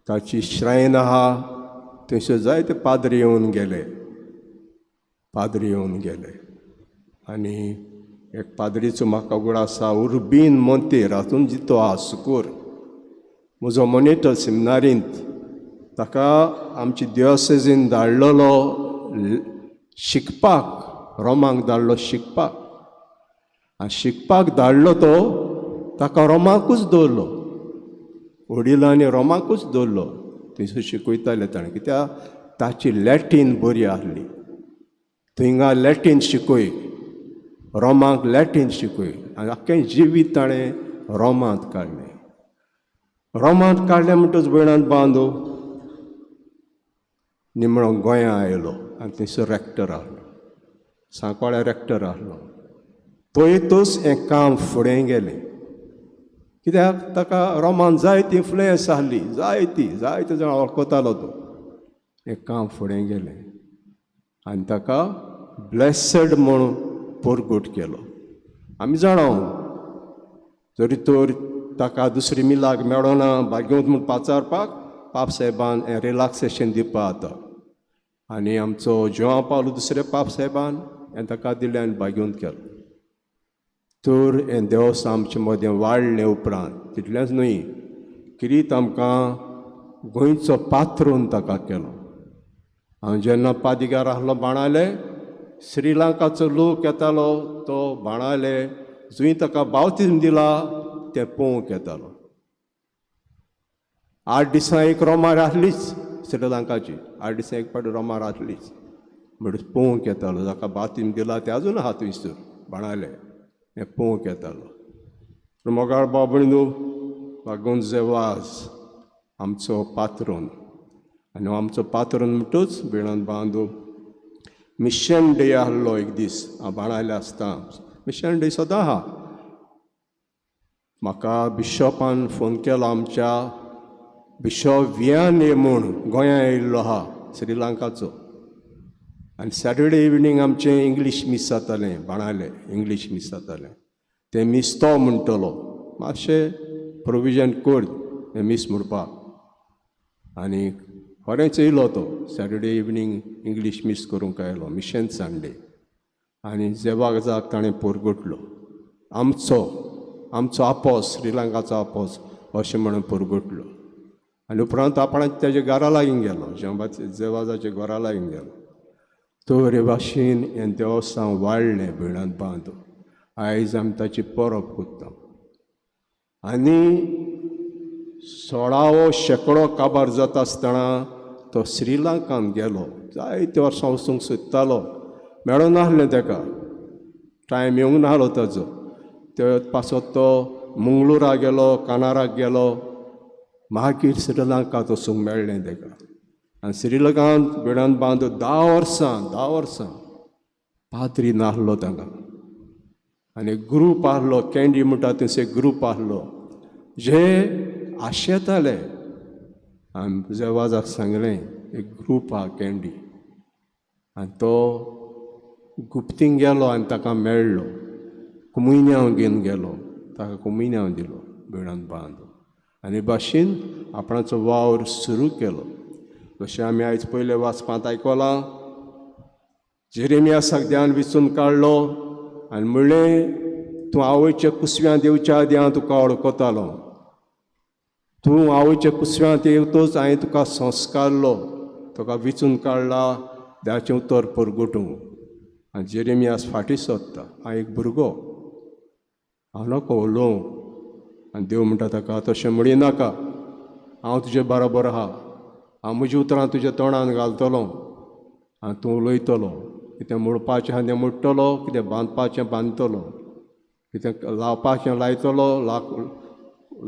ताची श्रायन आहा, थंयसर जायते पाद्री येवन गेले, पाद्री येवन गेले. आनी एक पाद्रीचो म्हाका उगडास आसा, उर्बीन मोंतेर, हातून जितो आहा सुकूर, म्हजो मोनिटर सिमनारींत, ताका आमची दियोसेजीन धाडलेलो शिकपाक, रोमाक धाडलो शिकपाक. आनी शिकपाक धाडलो तो ताका रोमाकूच दवरलो, वडिलांनी रोमाकूच दवरलो, थंयसर शिकयताले ताणें, कित्याक ताची लॅटीन बरी आहली, थिंगा लॅटीन शिकय, रोमाक लॅटीन शिकय. आनी आख्खें जिवीत ताणें रोमांत काडलें. रोमांत काडलें म्हणटच भयणांत बांदू निमणो गोंया आयलो आनी थंयसर रॅक्टर आहलो, सांकवाळ्या रॅक्टर आहलो. थंयतच हें काम फुडें गेलें, कित्याक ताका रोमान जायती इन्फ्लुयन्स आहली, जायती जायते जाणां वळखतालो तो. हें काम फुडें गेलें आनी ताका ब्लेसड म्हूण परगट केलो. आमी जाणा जरी तर ताका दुसरी मिलाग मेळना भाग्यवंत म्हूण पाचारपाक पाप साहेबान हें रिलॅक्सेशन दिवपा आतां. आनी आमचो जुआंव पावलो दुसरे पाप साहेबान हें ताका दिलें आनी भाग्यवंत केलो. तर हें देवस्थान आमचे मदें वाडलें उपरांत तितलेंच न्हय, किरीत आमकां गोंयचो पात्रून ताका केलो. हांव जेन्ना पादिगार आहलो बाणाले, श्रीलंकाचो लोक येतालो तो बाणाले जंय ताका बावतीम दिला तें पळोवंक येतालो. 8 दिसां एक रोमार आहलीच, श्रीलंकाची 8 दिसां एक फावट रोमार आहलीच, म्हणटच पळोवंक येतालो. जाका बावतीम दिला तें आजून आहा थंयसर बाणाले, हें पळोवंक येतालो. पूण मोगाळ बाबणू बागोंजे वाज आमचो पात्रोन, आनी आमचो पात्रोन म्हणटूच भिणांत बांदू मिशन डे आहलो एक दीस हांव बाणाले आसता, मिशन डे सदां आहा. म्हाका बिशॉपान फोन केलो, आमच्या बिशॉप वियाने म्हूण गोंया येयल्लो आहा श्रीलंकाचो. आनी सॅटर्डे इवनींग आमचें इंग्लीश मीस जातालें बाणाले, इंग्लीश मीस जातालें. तें मीस तो म्हणटलो मातशें प्रोविजन कर हें मीस म्हणपाक. आनी खरेंच येयलो तो सॅटर्डे इवनींग इंग्लीश मीस करूंक आयलो, मिशन संडे. आनी जेवाक जाक ताणें परगटलो, आमचो आमचो आपोस, श्रीलंकाचो आपोस अशें म्हणून परगटलो. आनी उपरांत आपण तेज्या घरा लागीं गेलो, जेवाजाच्या घरा लागीं गेलो. तर हे भाशेन हें देवस्थान वाडलें भिणांत बांदू. आयज आमी ताची परब करता. आनी 16वो शेंकडो काबार जाता आसतना तो श्रीलंकान गेलो. जायते वर्सां वचूंक सोदतालो, मेळोन नासलें ताका, टायम येवंक नासलो ताजो. ते पासत तो मंगळुरा गेलो, कानाराक गेलो, मागीर श्रीलंकात वचूंक मेळ्ळें ताका. आनी श्रीलंकांत बेडान बांद 10 वर्सां 10 वर्सां पाद्री नासलो तांकां. आनी ग्रूप आहलो, कँडी म्हणटा थंयसर एक ग्रूप आहलो जे आशेताले. आनी जेवाजाक सांगलें एक ग्रूप आहा कँडी, आनी तो गुप्तींक गेलो आनी ताका मेळ्ळो, कुमुयन्यांव घेवन गेलो, ताका कुमुयन्यांव दिलो बेडान बांद. आनी भाशेन आपणाचो वावर सुरू केलो. जशें आमी आयज पयले वाचपांत आयकलां, जेरेमियासाक ध्यान विचून काडलो आनी म्हणलें, तूं आवयच्या कुसव्यांत येवच्या आदी हांव तुका वळखतालो, तूं आवयच्या कुसव्यांत येवतच हांवें तुका संस्कारलो, तुका विचून काडला देवाचें उतर परगटूंक. आनी जेरेमियास फाटीं सोदता, हांव एक भुरगो, हांव नको उलोवंक. आनी देव म्हणटा ताका, तशें म्हणी नाका, हांव तुजे बरोबर आहा, हांव म्हजी उतरां तुज्या तोंडान घालतलो आनी तूं उलयतलो, कितें मोडपाचें आहा तें मोडटलो, कितें बांदपाचें बांदतलो, कितें लावपाचें लायतलो,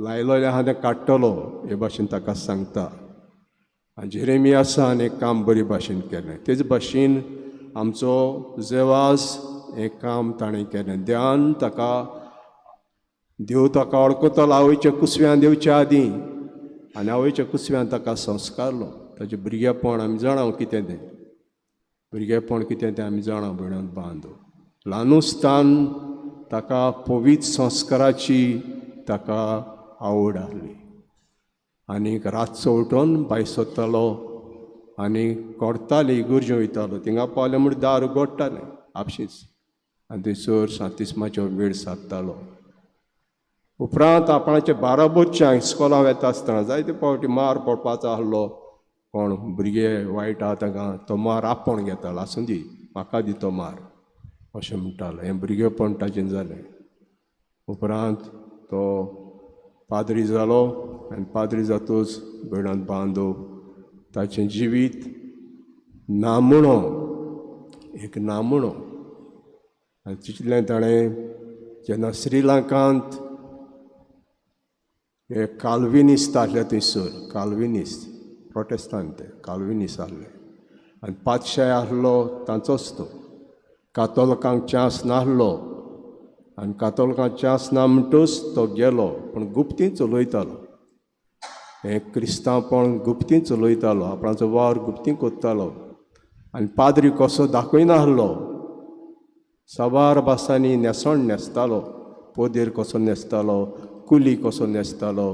लायलोलें आहा तें काडटलो, हे भाशेन ताका सांगता. आनी जेरेमियासान एक काम बरे भाशेन केलें. तेज भाशेन आमचो जेवास हें काम ताणें केलें. ध्यान ताका देव ताका वळखतालो आवयच्या कुसव्यान येवच्या आदीं, आनी आवयच्या कुसव्यान ताका संस्कारलो. ताचें भुरगेपण आमी जाणा कितें तें, भुरगेपण कितें तें आमी जाणा. भयणान बांदो ल्हानुस्तान ताका पवित्र संस्काराची ताका आवड आहली. आनीक रातचो उठोन भायर सोदतालो आनी कोरताली, इगर्जे वयतालो. थिंगा पावलें म्हण दार उगडटालें आपशींच, आनी थंयसर सांतिस्माचो वेळ सादतालो. उपरांत आपणाचे बाराबोरच्या इस्कोलां वेता आसतना जायते फावटी मार पडपाचो आहलो, कोण भुरगे वायट आहा तांकां तो मार आपोवन घेतालो, आसूं दी म्हाका दी तो मार अशें म्हणटालो. हें भुरगेपण ताचें जालें. उपरांत तो पाद्री जालो आनी पाद्री जातूच भयणांत बांदो ताचें जिवीत नामुणो, एक नामुणो. आनी तितलें ताणें जेन्ना श्रीलंकांत हे काल्विनिस्त आहले थंयसर, काल्विनिस्त प्रोटेस्तांत ते काल्विनिस्त आहले, आनी पातशाय आहलो तांचोच तो, कातोलकांक चान्स नासलो, आनी कातोलकांक चान्स ना म्हणटूच तो गेलो, पूण गुप्तीं चलयतालो हें क्रिस्तांवपण, गुप्तीं चलयतालो, आपणाचो वावर गुप्तीं कोत्तालो. आनी पाद्री कसो दाखयनासलो, साबार भासांनी न्हेसण न्हेसतालो, पोदेर कसो न्हेसतालो, कुली कसो न्हेसतालो,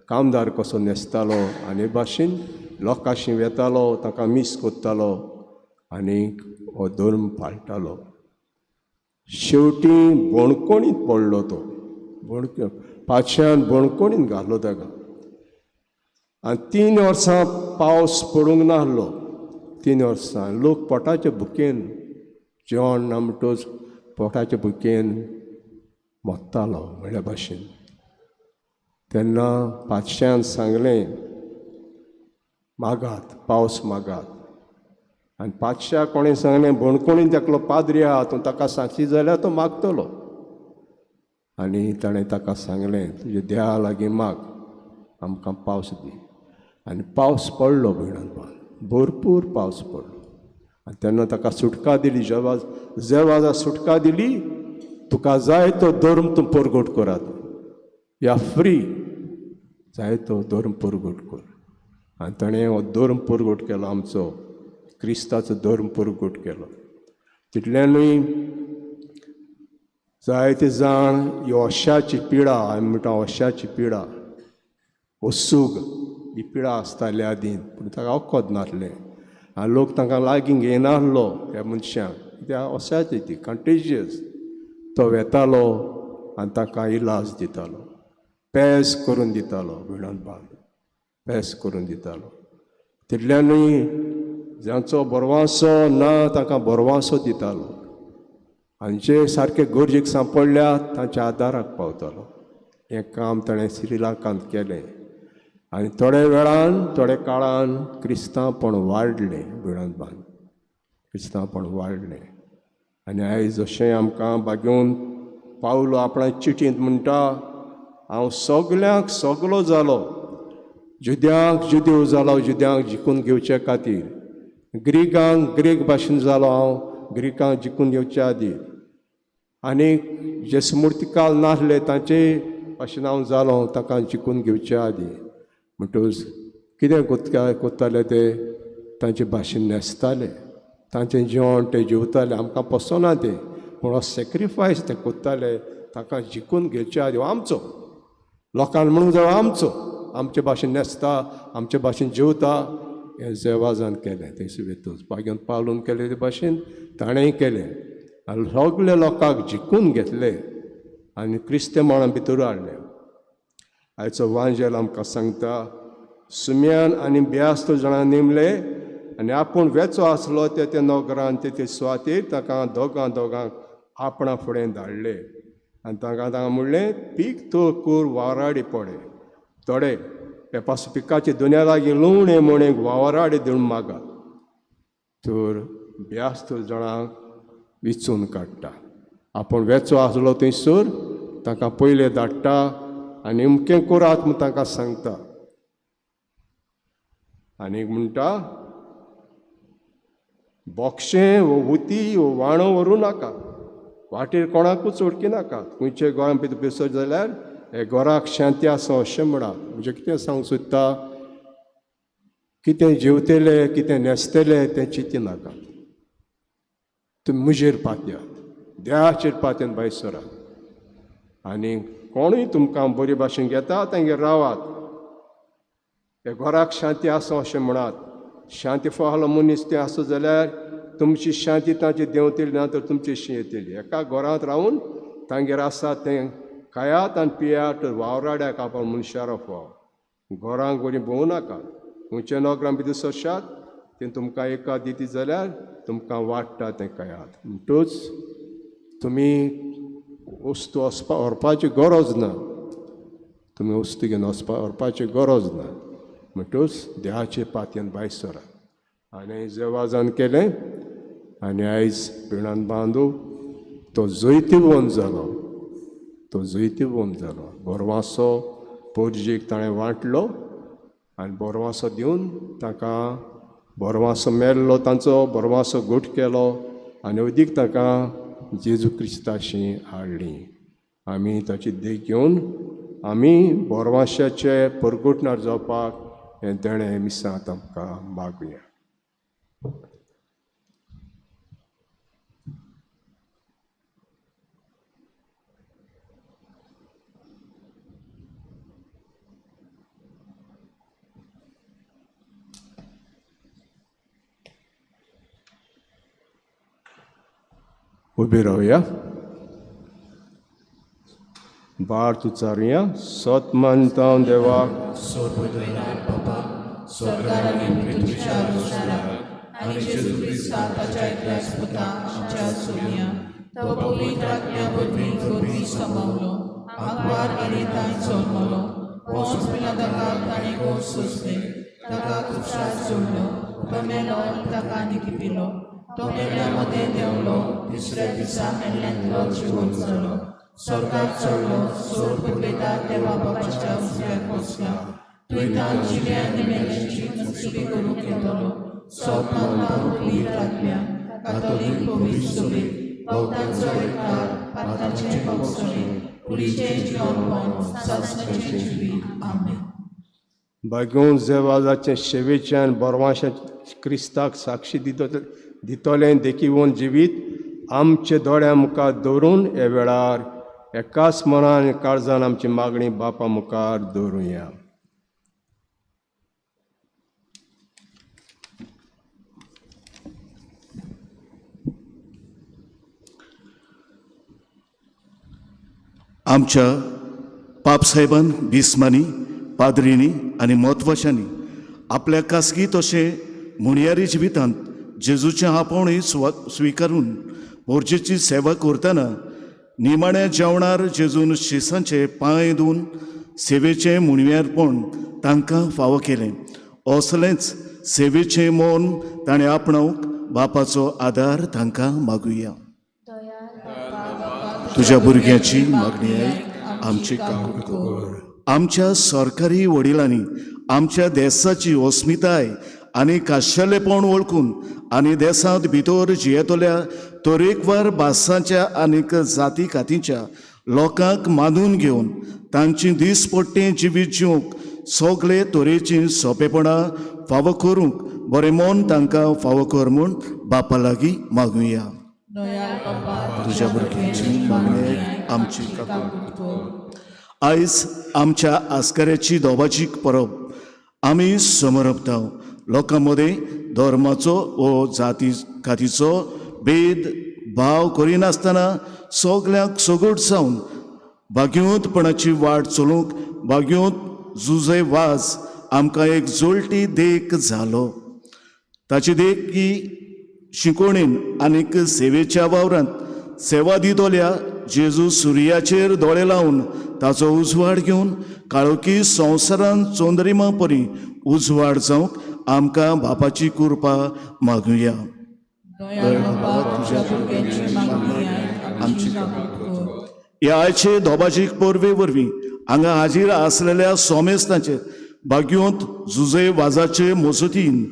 कामदार कसो न्हेसतालो, आनी हे भाशेन लोकांशी वेतालो, तांकां मीस कोत्तालो आनी हो धर्म पाळटालो. शेवटी बणकोणींत पडलो तो, पातशान बणकोणींत घालो ताका. आनी 3 वर्सां पावस पडूंक नासलो, 3 वर्सां लोक पोटाचे भुकेन, जेवण ना म्हणटच पोटाचे भुकेन मोत्तालो म्हणल्या भाशेन. तेन्ना पातशान सांगलें, मागात, पावस मागात. आनी पातशा कोणें सांगलें, बणकोणीन तेकलो पाद्री आहा, तूं ताका सांगशी जाल्यार तो मागतलो. आनी ताणें ताका सांगलें, तुज्या देवा लागीं माग, आमकां पावस दी. आनी पावस पडलो भयणान, भरपूर पावस पडलो. आनी तेन्ना ताका सुटका दिली, जेवाजा सुटका दिली, तुका जाय तो धर्म तूं परगट करात, या फ्री, जाय तो धर्म परगट कर. आनी ताणें हो धर्म परगट केलो, आमचो क्रिस्ताचो धर्म परगट केलो. तितल्यानूय जायते जाण ही अशाची पिडा, आमी म्हणटा अशाची पिडा, ओसूग ही पिडा आसताली आदीं, पूण ताका वखद नासलें आनी लोक तांकां लागीं घेयनासलो ह्या मनशांक, कित्याक अशाची ती कंटेजियस. तो वेतालो आनी तांकां इलाज दितालो, पेज करून दितालो, भिणान बाल पेज करून दितालो. तितल्यानूय जांचो बरवासो ना तांकां बरवासो दितालो. आनी जे सारके गरजेक सांपडल्या तांच्या आदाराक पावतालो. हें काम ताणें श्रीलंकांत केलें आनी थोड्या वेळान थोड्या काळान क्रिस्तांवपण वाडलें, भिणंतबान क्रिस्तांवपण वाडलें. आनी आयज अशें आमकां बागेवन पावलो आपणा चिटींत म्हणटा, हांव सगल्यांक सगलो जालो, जुद्यांक जुदेव जालो जुद्यांक जिखून घेवचे खातीर, ग्रिकांक ग्रीक भाशेन जालो हांव ग्रिकांक जिखून घेवचे आदी, आनी जे स्मुर्तिकाल नासले तांचे भाशेन हांव जालो तांकां जिखून घेवचे आदी. म्हणटकच कितें कोत्ताले ते तांचे भाशेन न्हेसताले, तांचें जेवण ते जेवताले, आमकां पसना तें, पूण हो सॅक्रिफायस ते कोत्ताले तांकां जिखून घेवचे आदी. आमचो लोकांक म्हणूंक जाय आमचो, आमचे भाशेन न्हेसता, आमचे भाशेन जेवता, हें जेवाजान केलें थंयसर वेतूच बागेवन पावलून केलें ते भाशेन ताणेंय केलें आनी सगल्या लोकांक जिखून घेतले आनी क्रिस्तेमाणा भितर हाडले. आयचो वांजेल आमकां सांगता, सुम्यान आनी ब्यास्त जाणां नेमले आनी आपूण वेचो आसलो ते त्या नगरान ते ते सुवातेर ताका दोगां दोगांक आपणा फुडें धाडले आनी तांकां तांकां म्हणलें, पीक तो कूर वावराडी पडे थोडे हे पासून पिकाचे दुन्या लागीं लुवणे मोणेक वावराडी दिवन मागात. तर ब्यास्त जाणांक विचून काडटा, आपूण वेचो आसलो थंयसर तांकां पयले धाडटा आनी अमकें करात म्हूण तांकां सांगता. आनी म्हणटा, बोक्षें वो उती वो वाणो व्हरूं नाका, वाटेर कोणाकूच उडकी नाका, खंयचे गोंया भितर बेसत जाल्यार हे घराक शांती आसा अशें म्हणा. म्हणजे कितें सांगूंक सोदता, कितें जेवतले कितें न्हेसतले तें चिंती नाका, तुमी म्हजेर पातयात, देवाचेर पातयेन भायर सरात आनी कोणूय तुमकां बरी भाशेन घेता तांगेर रावात, हे घराक शांती आसा अशें म्हणात. शांती फावलो मनीस तें आसत जाल्यार तुमची शांती तांची देंवतली, ना तर तुमची शी येतली. एका घरांत रावन तांगेर आसा तें खायात आनी पियात, वावराड्याक आपण मनशारो फाव. घरांक बरी भोंवू नाका, खंयच्या नगरां भितर सरशात तें तुमकां एका दिती जाल्यार तुमकां वाडटा तें खायात. म्हणटूच तुमी वस्तू वचपा व्हरपाची गरज ना, तुमी वस्तू घेवन वचपा व्हरपाची गरज ना. म्हणटूच देवाचे पातयेन भायर सरात. आनी जेवाजान केलें आनी आयज पिणान बांदू तो जैतिवंत जालो, तो जैतिवंत जालो. बोरवासो पोरजीक ताणें वांटलो आनी बोरवासो दिवन ताका बोरवासो मेल्लो, तांचो बोरवासो घट केलो आनी अदीक ताका जेजू क्रिस्ताशी हाडली. आमी ताची देख घेवन आमी बोरवाशाचे परगुटणार जावपाक हें देणें मिसांत आमकां मागुया. उबी रावया, बाळ उच्चारुया. सत मानता देवाक, तो मेल्या मदें देंवलो, तिसऱ्या दिसा मेल्ल्यांतलो जिवंत जालो, स्वर्गार चडलो, सोर पुरयता देवा बापाच्या उजव्याक बसला, थंय जिव्या आनी मेल्ल्यांची नसुबी करूंक येतलो. सोद मानता पवित्र आत्म्या, कातोलीक पवित्र सभेक, भक्तांचो एकठार, पात्राचें भोगसणें, कुडीचें जिवनपण, सासणाचें जिवीत. आमेन. बागोवन जेवाजाचें शेवेच्यान बोरवांशा क्रिस्ताक साक्षी दितलें देखीवन जिवीत आमचे दोळ्या मुखार दवरून हे वेळार एकाच मनान काळजान आमची मागणी बापा मुखार दवरुया. आमच्या पापसाहेबान बिस्मांनी पाद्रींनी आनी म्हत्वाच्यांनी आपल्या खासगी तशें म्हणयारी जिवितांत जेजूचें आपोवणें स्विकारून मोर्जेची सेवा करतना निमाण्या जेवणार जेजून शिसांचे पांय धुवन सेवेचें मुणव्यारपण तांकां फावो केलें. असलेंच सेवेचें मन ताणें आपणावंक बापाचो आदार तांकां मागुया. तुज्या भुरग्याची मागणी आयक, आमची काकूट कर. आमच्या सरकारी वडिलांनी आमच्या देसाची अस्मिताय आनी काशेलेपण वळखून आनी देसांत भितर जियेतल्या तरेकवार भासांच्या आनीक जाती कातीच्या लोकांक मानून घेवन तांची दीसपट्टें जिवीत जिवंक सगळे तरेचीं सोंपेपणां फावो करूंक बरें मन तांकां फावो कर म्हूण बापा लागीं मागुया. तुज्या भुरग्यांची मागणी आमची काकूट. आयज आमच्या आस्कऱ्याची दोबाची परब आमी समरपता. लोकां मदें धर्माचो वो जाती कातीचो भेद भाव करिनासतना सगल्यांक सगट जावन भाग्यवंतपणाची वाट चलूंक भाग्यवंत जुजे वाज आमकां एक जोळटी देख जालो. ताची देख ही शिकोवणेन आनीक सेवेच्या वावरांत सेवा दितल्या जेजू सुर्याचेर दोळे लावन ताचो उजवाड घेवन काळोखी संवसारान चंद्रिमा परी उजवाड जावंक आमकां बापाची कृपा मागुया. तुज्या भुरग्यांची मागणी आमची. ह्या आयचे दोबाजीक परबे वरवीं हांगा हाजीर आसलेल्या सोमेस्तांचेर भाग्यवंत जुजे वाजाचे मजतीन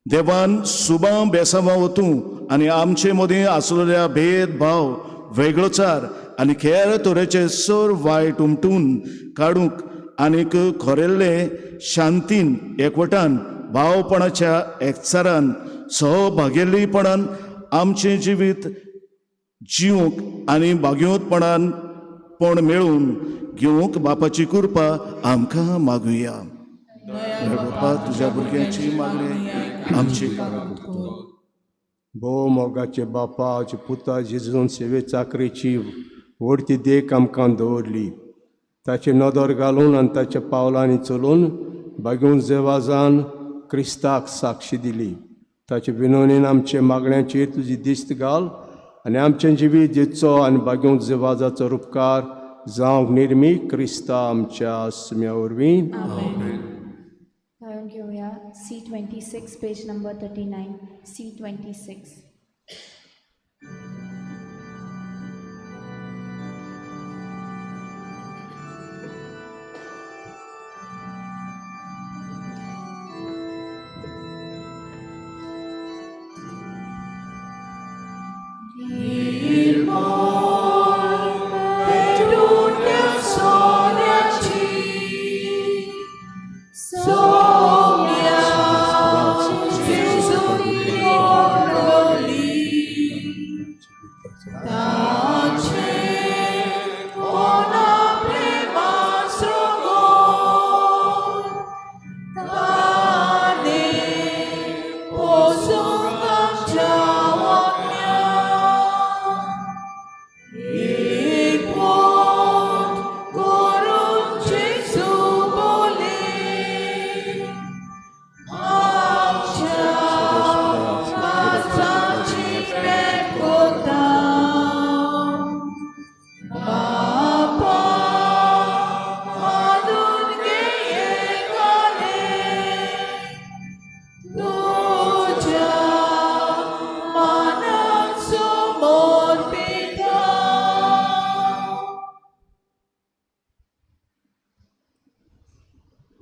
देवान सुबां बेसांवां वतूं आनी आमचे मदीं आसलेल्या भेदभाव वेगळोचार आनी हेर तरेचे सर वायट उमटून काडूंक आनीक खोरेल्ले शांतीन एकवटान भावपणाच्या एकचारान सहभागेल्लीपणान आमचें जिवीत जिवंक आनी भाग्यवंतपणान पण मेळून घेवंक बापाची कृपा आमकां मागुया. बापा तुज्या भुरग्यांची मागणी आमची. भोव मोगाचे बापाचे पुता जेजून सेवे चाकरेची व्हडती देख आमकां दवरली. ताचे नदर घालून आनी ताच्या पावलांनी चलून बागेवन जेवाजान क्रिस्ताक साक्षी दिली. ताचे विनवणीन आमचे मागण्याचेर तुजी दिस्त घाल आनी आमचें जिवीत जितचो आनी बागेवन जेवाजाचो रुपकार जावंक निर्मी क्रिस्ता आमच्या सुम्या वरवीं. गायन घेवया C26 page number 39 C26.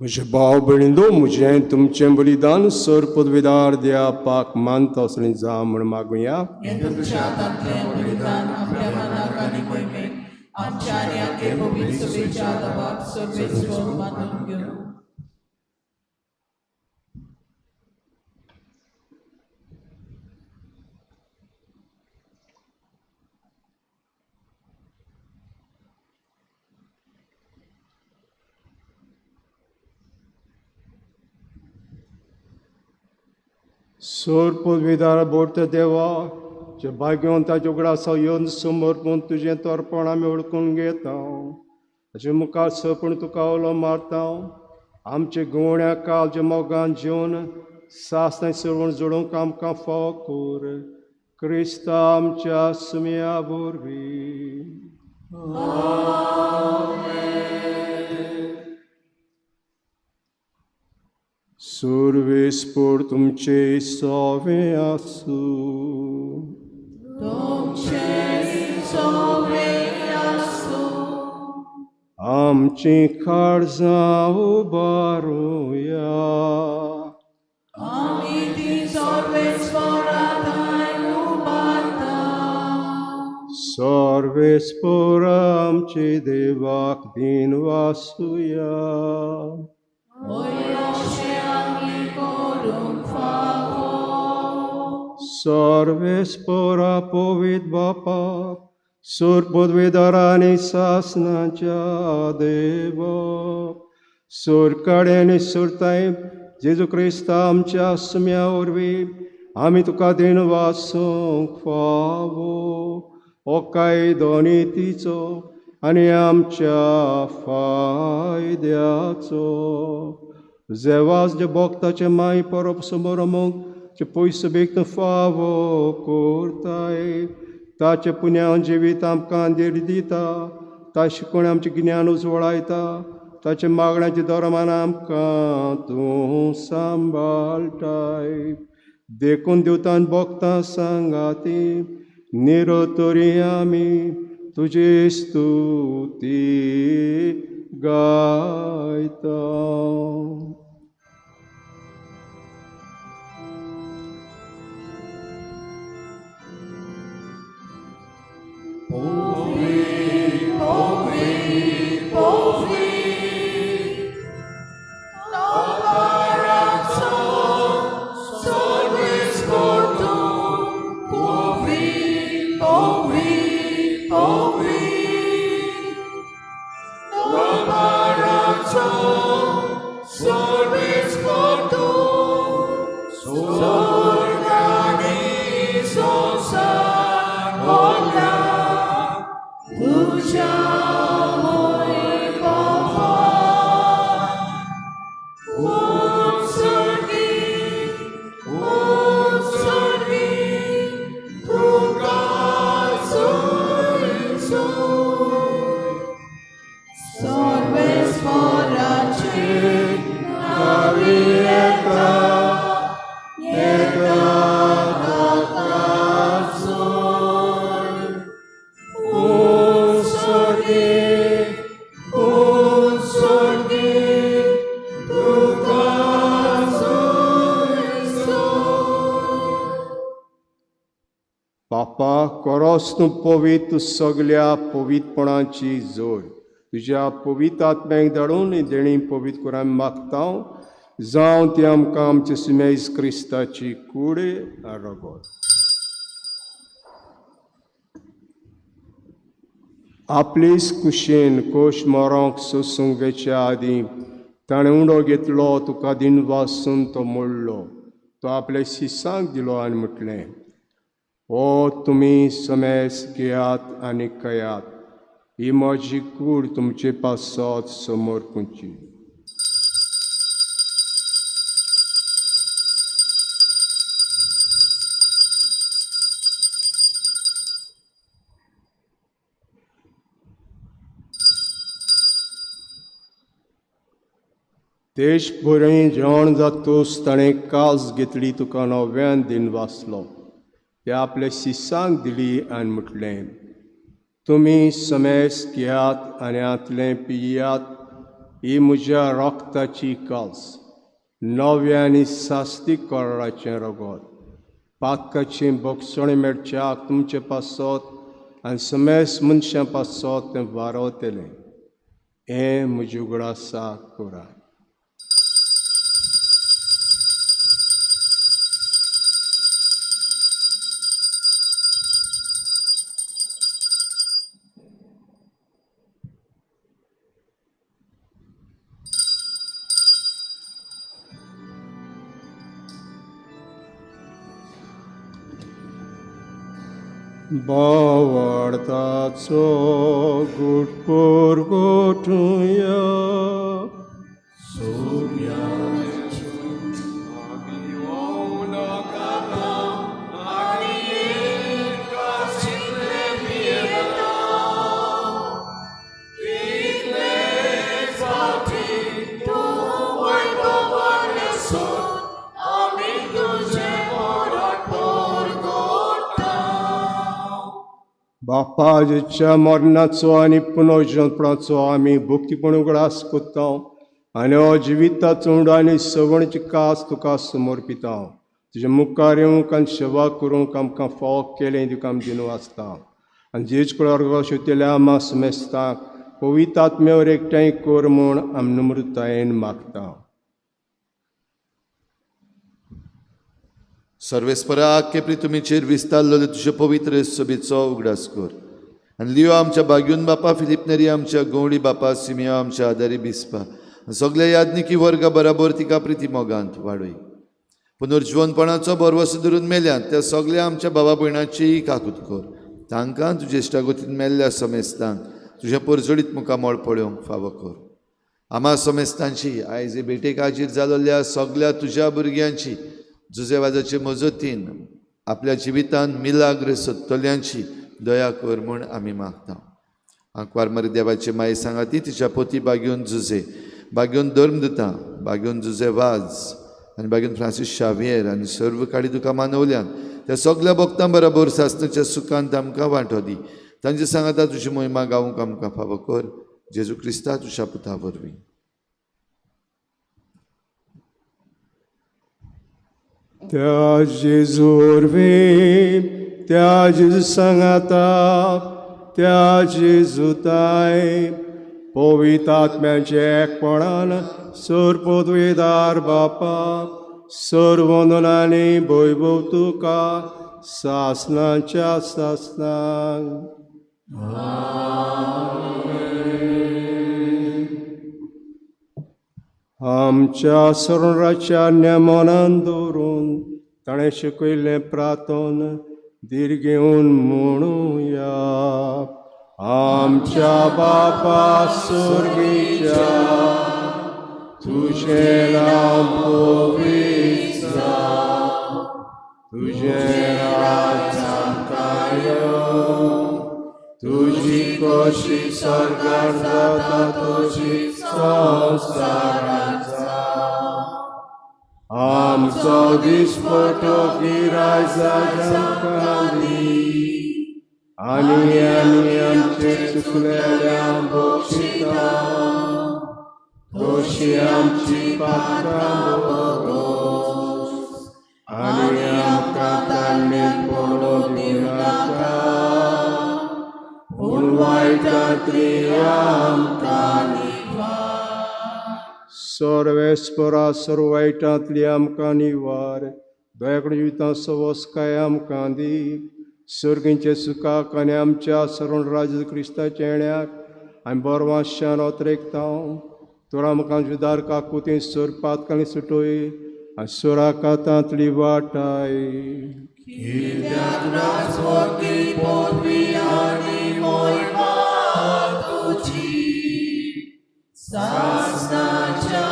म्हजे भाव भयणींनो, म्हजें तुमचें बलिदान सर पदवीदार द्या पाक मानता असलें जा म्हूण मागुया. सोर पदवीदार बोर्त देवा, जे भाग्यवंताचे उगडासा येवन समर्पण तुजें तर्पण आमी वळखून घेता. ताचे मुखार सपण तुका उलो मारता. आमचे गोवण्या काळजे मोगान जेवन सासणां सरवण जोडूंक आमकां फावो कर. क्रिस्ता आमच्या सुम्या वरवीं. सुरवेस्पोर तुमचे सोवे आसूं. आमची काळजां उबारुया. सर्वेस्पोर आमचे देवाक दिन वासुया. सर्वेस्पोरा पवित बापाक सूर पदवीधरांनी सासनाच्या देवा सूर कडेन सुरताय जेजू क्रिस्ता आमच्या सुम्या वरवीं आमी तुका दिन वासूंक फावो हो कायदो नितीचो आनी आमच्या फायद्याचो. जेवास जे भक्ताचे माय परब समोरमूंक जे पयसो बेगीन फावो करताय ताचे पुण्यान जिवीत आमकां धीर दिता, ता शिकवण आमचें गिन्यान उजवळायता, ताचे मागण्याचे दरमान आमकां तूं सांबाळटाय. देखून देवतान भक्तां सांगाती निरोतरी आमी तुजी स्तुती गायता. बापा कोरोस तूं पवित्र सगल्या पवित्रपणाची जोड तुज्या पवित्र आत्म्याक धाडून देणी पवित्र करून आमी मागता जावं ती आमकां आमचे सुमेज क्रिस्ताची कूड रगत. आपलीच कुशेन कोश मरोंक सोसूंक वेच्या आदीं ताणें उंडो घेतलो, तुका दिन वासून तो मोडलो, तो आपल्या शिसांक दिलो आनी म्हटलें, ओ तुमी समेस घेयात आनी कयात, ही म्हजी कूड तुमचे पासत समर्पूची. देश भरय जेवण जातूच ताणें कास घेतली, तुका नव्यान दिन वाचलो, ते आपल्या शिसांक दिली आनी म्हटलें, तुमी समेस घेयात आनी हांतलें पियात, ही म्हज्या रक्ताची कास, नव्या आनी सास्ती कराराचें रगत, पातकाचें भोगसणें मेळच्याक तुमचे पासत आनी समेस मनशां पासत तें वारवतलें. हें म्हजे उगडासाक करात. बावडताचो गुटपूर गोठुया आनी बापा जेच्या मरणाचो आनी पुनर्जनपणाचो आमी भक्तीपण उगडास करता आनी हो जिविताचो उंडो आनी सवणची कास तुका समर्पिता. तुज्या मुखार येवंक आनी सेवा करूंक आमकां फावो केलें तुका आमी दिनू आसता. आनी जेज कुळार शिवतल्या आमा समेस्तांक पवित्र आत्म्यावर एकठांय कर म्हूण आमी नम्रतायेन मागता. सर्वेस्परा आख्खे प्रितुमीचेर विस्तारलेले तुजे पवित्र सभेचो उगडास कर आनी लियो आमच्या बाग्यून बापा, फिलीप नेरी आमच्या गवळी बापा, सिमियो आमच्या आदारी बिस्पा, सगल्या याज्ञिकी वर्गा बराबर तिका प्रिती मोगांत वाडय. पुनर्जिवनपणाचो भरवसो धरून मेल्यात त्या सगल्या आमच्या भावा भयणाचीय काकूत कर. तांकां तुजे इश्टागतीन मेल्ल्या समेस्तांक तुज्या परजळीत मुखामळ पळोवंक फावो कर. आमा समेस्तांची आयज हे भेटेक हाजीर जाल्ल्या सगल्या तुज्या भुरग्यांची जुजेवाजाचे मजतीन आपल्या जिवितान मिलाग्र सोदतल्यांची दया कर म्हूण आमी मागता. आंकवार मरी देवाचे माये सांगाती तिच्या पोती बागेवन जुजे, बागेवन धर्मदुता, बागेवन जुजे वाज आनी बागेवन फ्रांसीस शावियर आनी सर्व काडी तुका मानवल्यान त्या सगल्या भक्तां बराबर सासणाच्या सुखांत आमकां वांटो दी. तांचे सांगाता तुजी मोहिमा गावंक आमकां फावो कर. जेजू क्रिस्ता तुज्या पुता वरवीं. त्या जेजू वरवीं, त्या जेजू सांगाता, त्या जेजूताय पवित्र आत्म्याचे एकपणान सर पदवीदार बापा सर वंदनांनी वैभव तुका सासणाच्या सासणाक. आमच्या सरणराच्या नेमनान दवरून ताणें शिकयल्लें प्रार्थन धीर घेवन म्हणुया. आमच्या बापा स्वर्गीच्या, तुजें नांव पवित्र जावं, तुजें राज्य आमकां येवं, तुजी खोशी स्वर्गार जाता तशी संवसारांत जावं. आमचो दिसपटो गिरायक आमकां दी आनी आमी आमचे चुकलेल्यांक बक्षिता तशी आमची पात्रां बोगोस आनी आमकां ताणें पडोवंक दिवनाका पूण वायटांतली आमकां निवार. सर्वेस्परा सर्व वायटांतली आमकां निवार. दयाकडे जिवितां सवसकाय आमकां दी. सर्गींचे सुखाक आनी आमच्या सरण राज क्रिस्ताच्या येण्याक आमी बरवाशान अतरेकता. तर आमकां जुदार काकुती सोर पातकांनी सुटोय आनी सोराकातांतली वाटाय. कित्याक राजवटी पदवी आनी मोहिमा तुजी सासणाच्या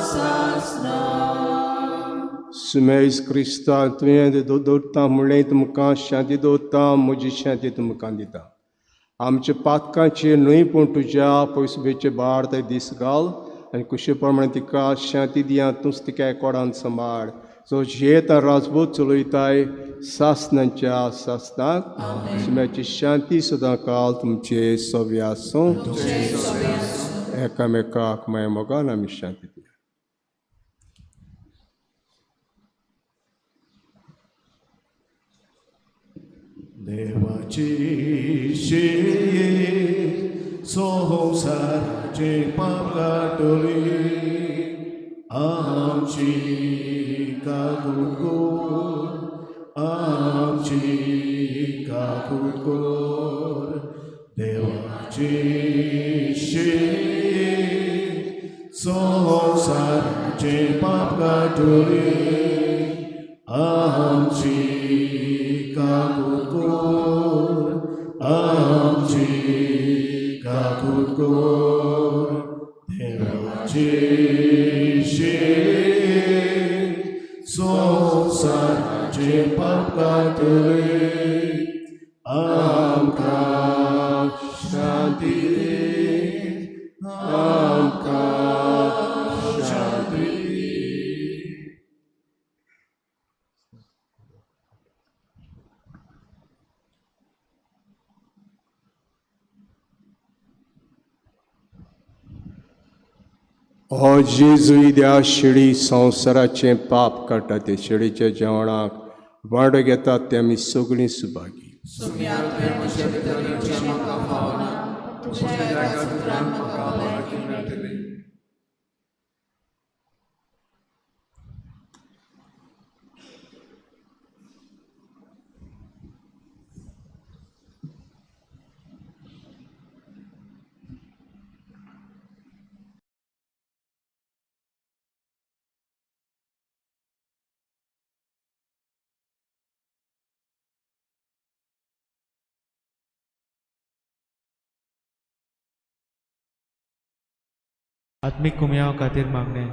सासणाक. सुमेज क्रिस्ता तुवें दवरता म्हणलें तुमकां शांती दवरता, म्हजी शांती तुमकां दिता. आमच्या पातकांचेर न्हय पूण तुज्या पयसुबेचे भार ते दीस घाल आनी कुशे प्रमाणे तिका शांती दिया. तूंच तिका एकोडान सांबाळ जो जियेता राजबूत चलयताय सासणाच्या सासणाक. सुम्याची शांती सदां काल तुमचे सव्य आसूं. एकामेकाक माया मोगान आमी शांती दिया. देवाची शेये संवसाराचे पाप काडटली आमची काकूट कर, आमची काकूट कर. देवाची शेये संवसाराचे पाप काडटली आमची काकूट कर, आमची काकूट कर. देवाची शेये संवसाराचे पाप काडटले आमकां शांती दी, आमकां शांती दी. हो जेजू त्या शिडी संवसाराचें पाप काडटा ते शिडीच्या जेवणाक वांटो घेतात ते आमी सगळीं सुभागी. सोम्या, तुवें म्हजे भितर येवचें म्हाका फावना, तुज्या एका उतरान म्हाका भलायकी मेळटली. आत्मीक कुमयाव खातीर मागणें.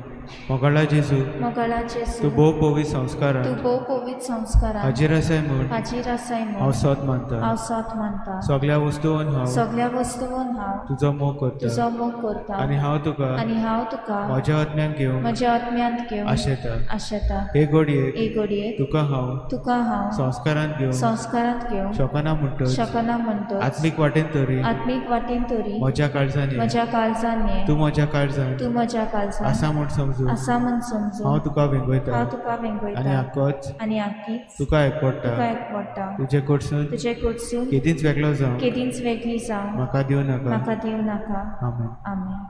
मोगाळा जेजू, मोगाळा जेजू, तूं भोव पवित्र संस्कारान तूं भोव पवित्र संस्कारान हाजीर आसाय म्हूण हाजीर आसाय म्हूण हांव सोद मानता. हांव सोद मानता. सगळ्या वस्तून हांव सगळ्या वस्तून हांव तुजो मोग करता तुजो मोग करता आनी हांव तुका आनी हांव तुका म्हज्या आत्म्यान घेवंक म्हज्या आत्म्यांत घेवंक आशेता. आशेता. हे घडयेक हे घडयेक तुका हांव तुका हांव संस्कारांत घेवंक संस्कारांत घेवंक शकना म्हणटच शकना म्हणटच आत्मीक वाटेन तरी आत्मीक वाटेन तरी म्हज्या काळजान ये. म्हज्या काळजान ये. तूं म्हज्या काळजान तूं म्हज्या काळजान आसा म्हूण समजून आसा म्हूण समजून हांव तुका वेंगयता हांव तुका वेंगयता आनी आकोच आनी आकीच तुका एकवडटा. तुका एकवडटा. तुजे कडसून तुजे कडसून केदींच वेगळो जावं केदींच वेगळी जावं म्हाका दिवं नाका. म्हाका दिवं नाका. आमेन. आमेन.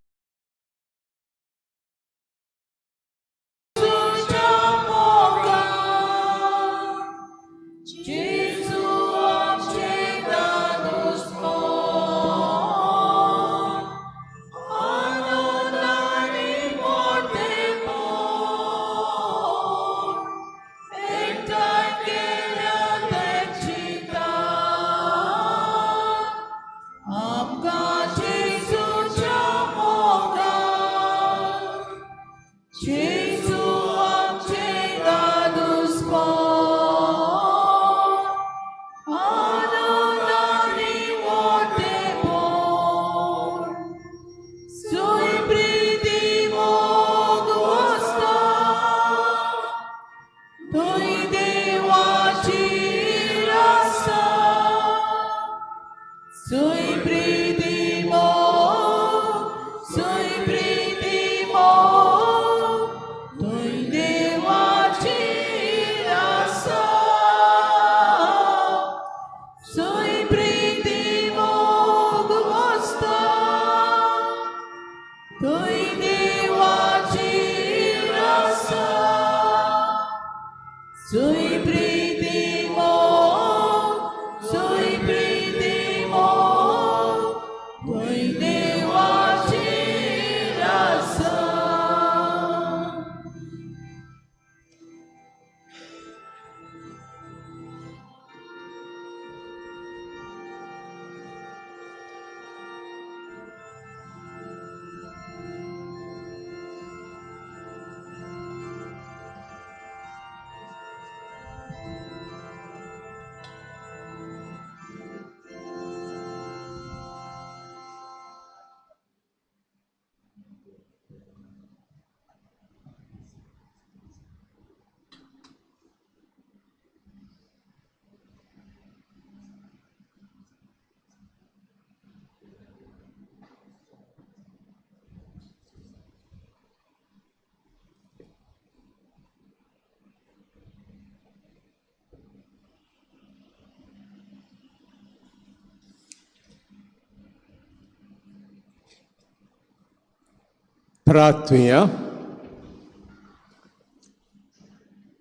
तुज्या मोगान जेजू आमचें दादोसपण आनंद आनी मोठेपण एकठांय केल्या तेची तान आमकां जेजूच्या मोगान जेजू आमचें दादोसपण आनंद आनी मोठेपण सुय प्रिती मोग वसता थंय देवाची रासा सुय प्रिती मोग सुय प्रिती मोग थंय देवाची रासा सुय प्रिती मोग वसता थंय देवाची रासा सुय प्रिती मोग सुय प्रिती मोग थंय देवाची रासा. प्रार्थुया.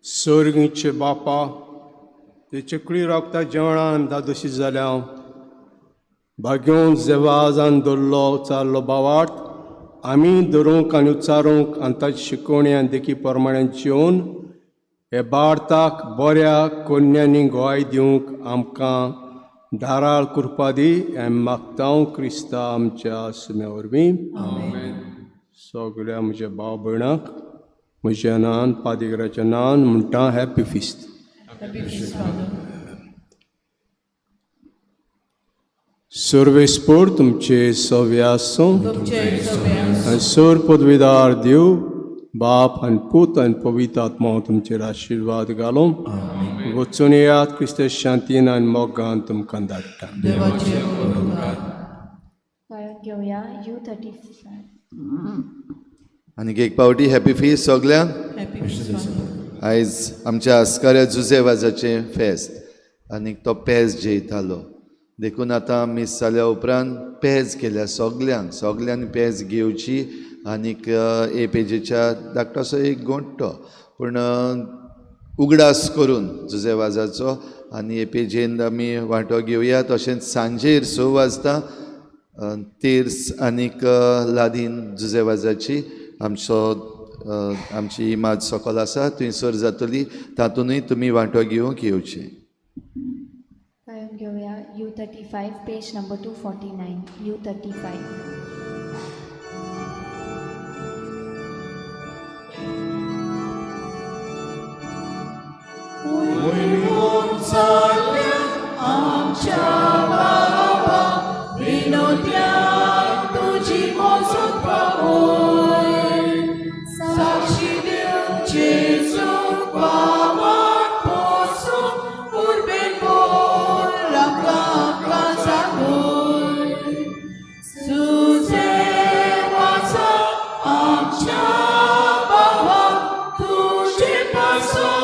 सोर्गीचे बापा, ते चकळी रोगता जेवणान दादोशी जाल्या भाग्योन जेवाजान दवरलो चारलो बावार्थ आमी धरूंक आनी उच्चारूंक आनी ताची शिकोवणी आनी देखी प्रमाणे जेवन हे भारताक बऱ्या कोन्यांनी गोवाय दिवंक आमकां दाराळ कृपा दी हें मागता हांव क्रिस्ता आमच्या सुम्या वरवीं. सगळ्या म्हज्या भाव भयणाक म्हज्या नान पादिगराच्या नान म्हणटा हॅपी फिस्त. Happy feast, Father. सर्वेस्पोर तुमचे सव्य आसूं. तुमचे सगळे आसूं. आनी सोर पदवीदार देव बाप आनी पूत आनी पवित्र आत्मा तुमचेर आशिर्वाद घालूं. वचून येयात, क्रिस्त शांतीन आनी मोगान तुमकां धाडटा. देवाचे उपकार. कळून घेवया you 35. आनीक एक पावटी हॅपी फीस सगल्यांक. Happy feast. आयज आमच्या आस्काऱ्या जुजे वाजाचें फेस्त आनीक तो पेज जेयतालो, देखून आतां मीस जाल्या उपरांत पेज केल्या सगल्यांक, सगल्यांनी पेज घेवची आनीक ए पेजेच्या धाकटोसो एक गोंठो पूण उगडास करून जुजे वाजाचो आनी हे पेजेन आमी वांटो घेवया. तशेंच सांजेर 6 वाजता तेर्स आनीक लादीन जुजे वाजाची आमचो आमची इमाज सकल आसा थंयसर जातली, तातूंतय तुमी वांटो घेवंक येवचे. गायोन घेवया U35 page number 249 U35. आमच्या बाबा विनोद्याक तुजी मोजत पावय साक्षी दिवन जेजूक बाबाक पोसून उर्बेन बोल आमकां आमकां जागय सुजे वाचा आमच्या बाबा तुजे पासून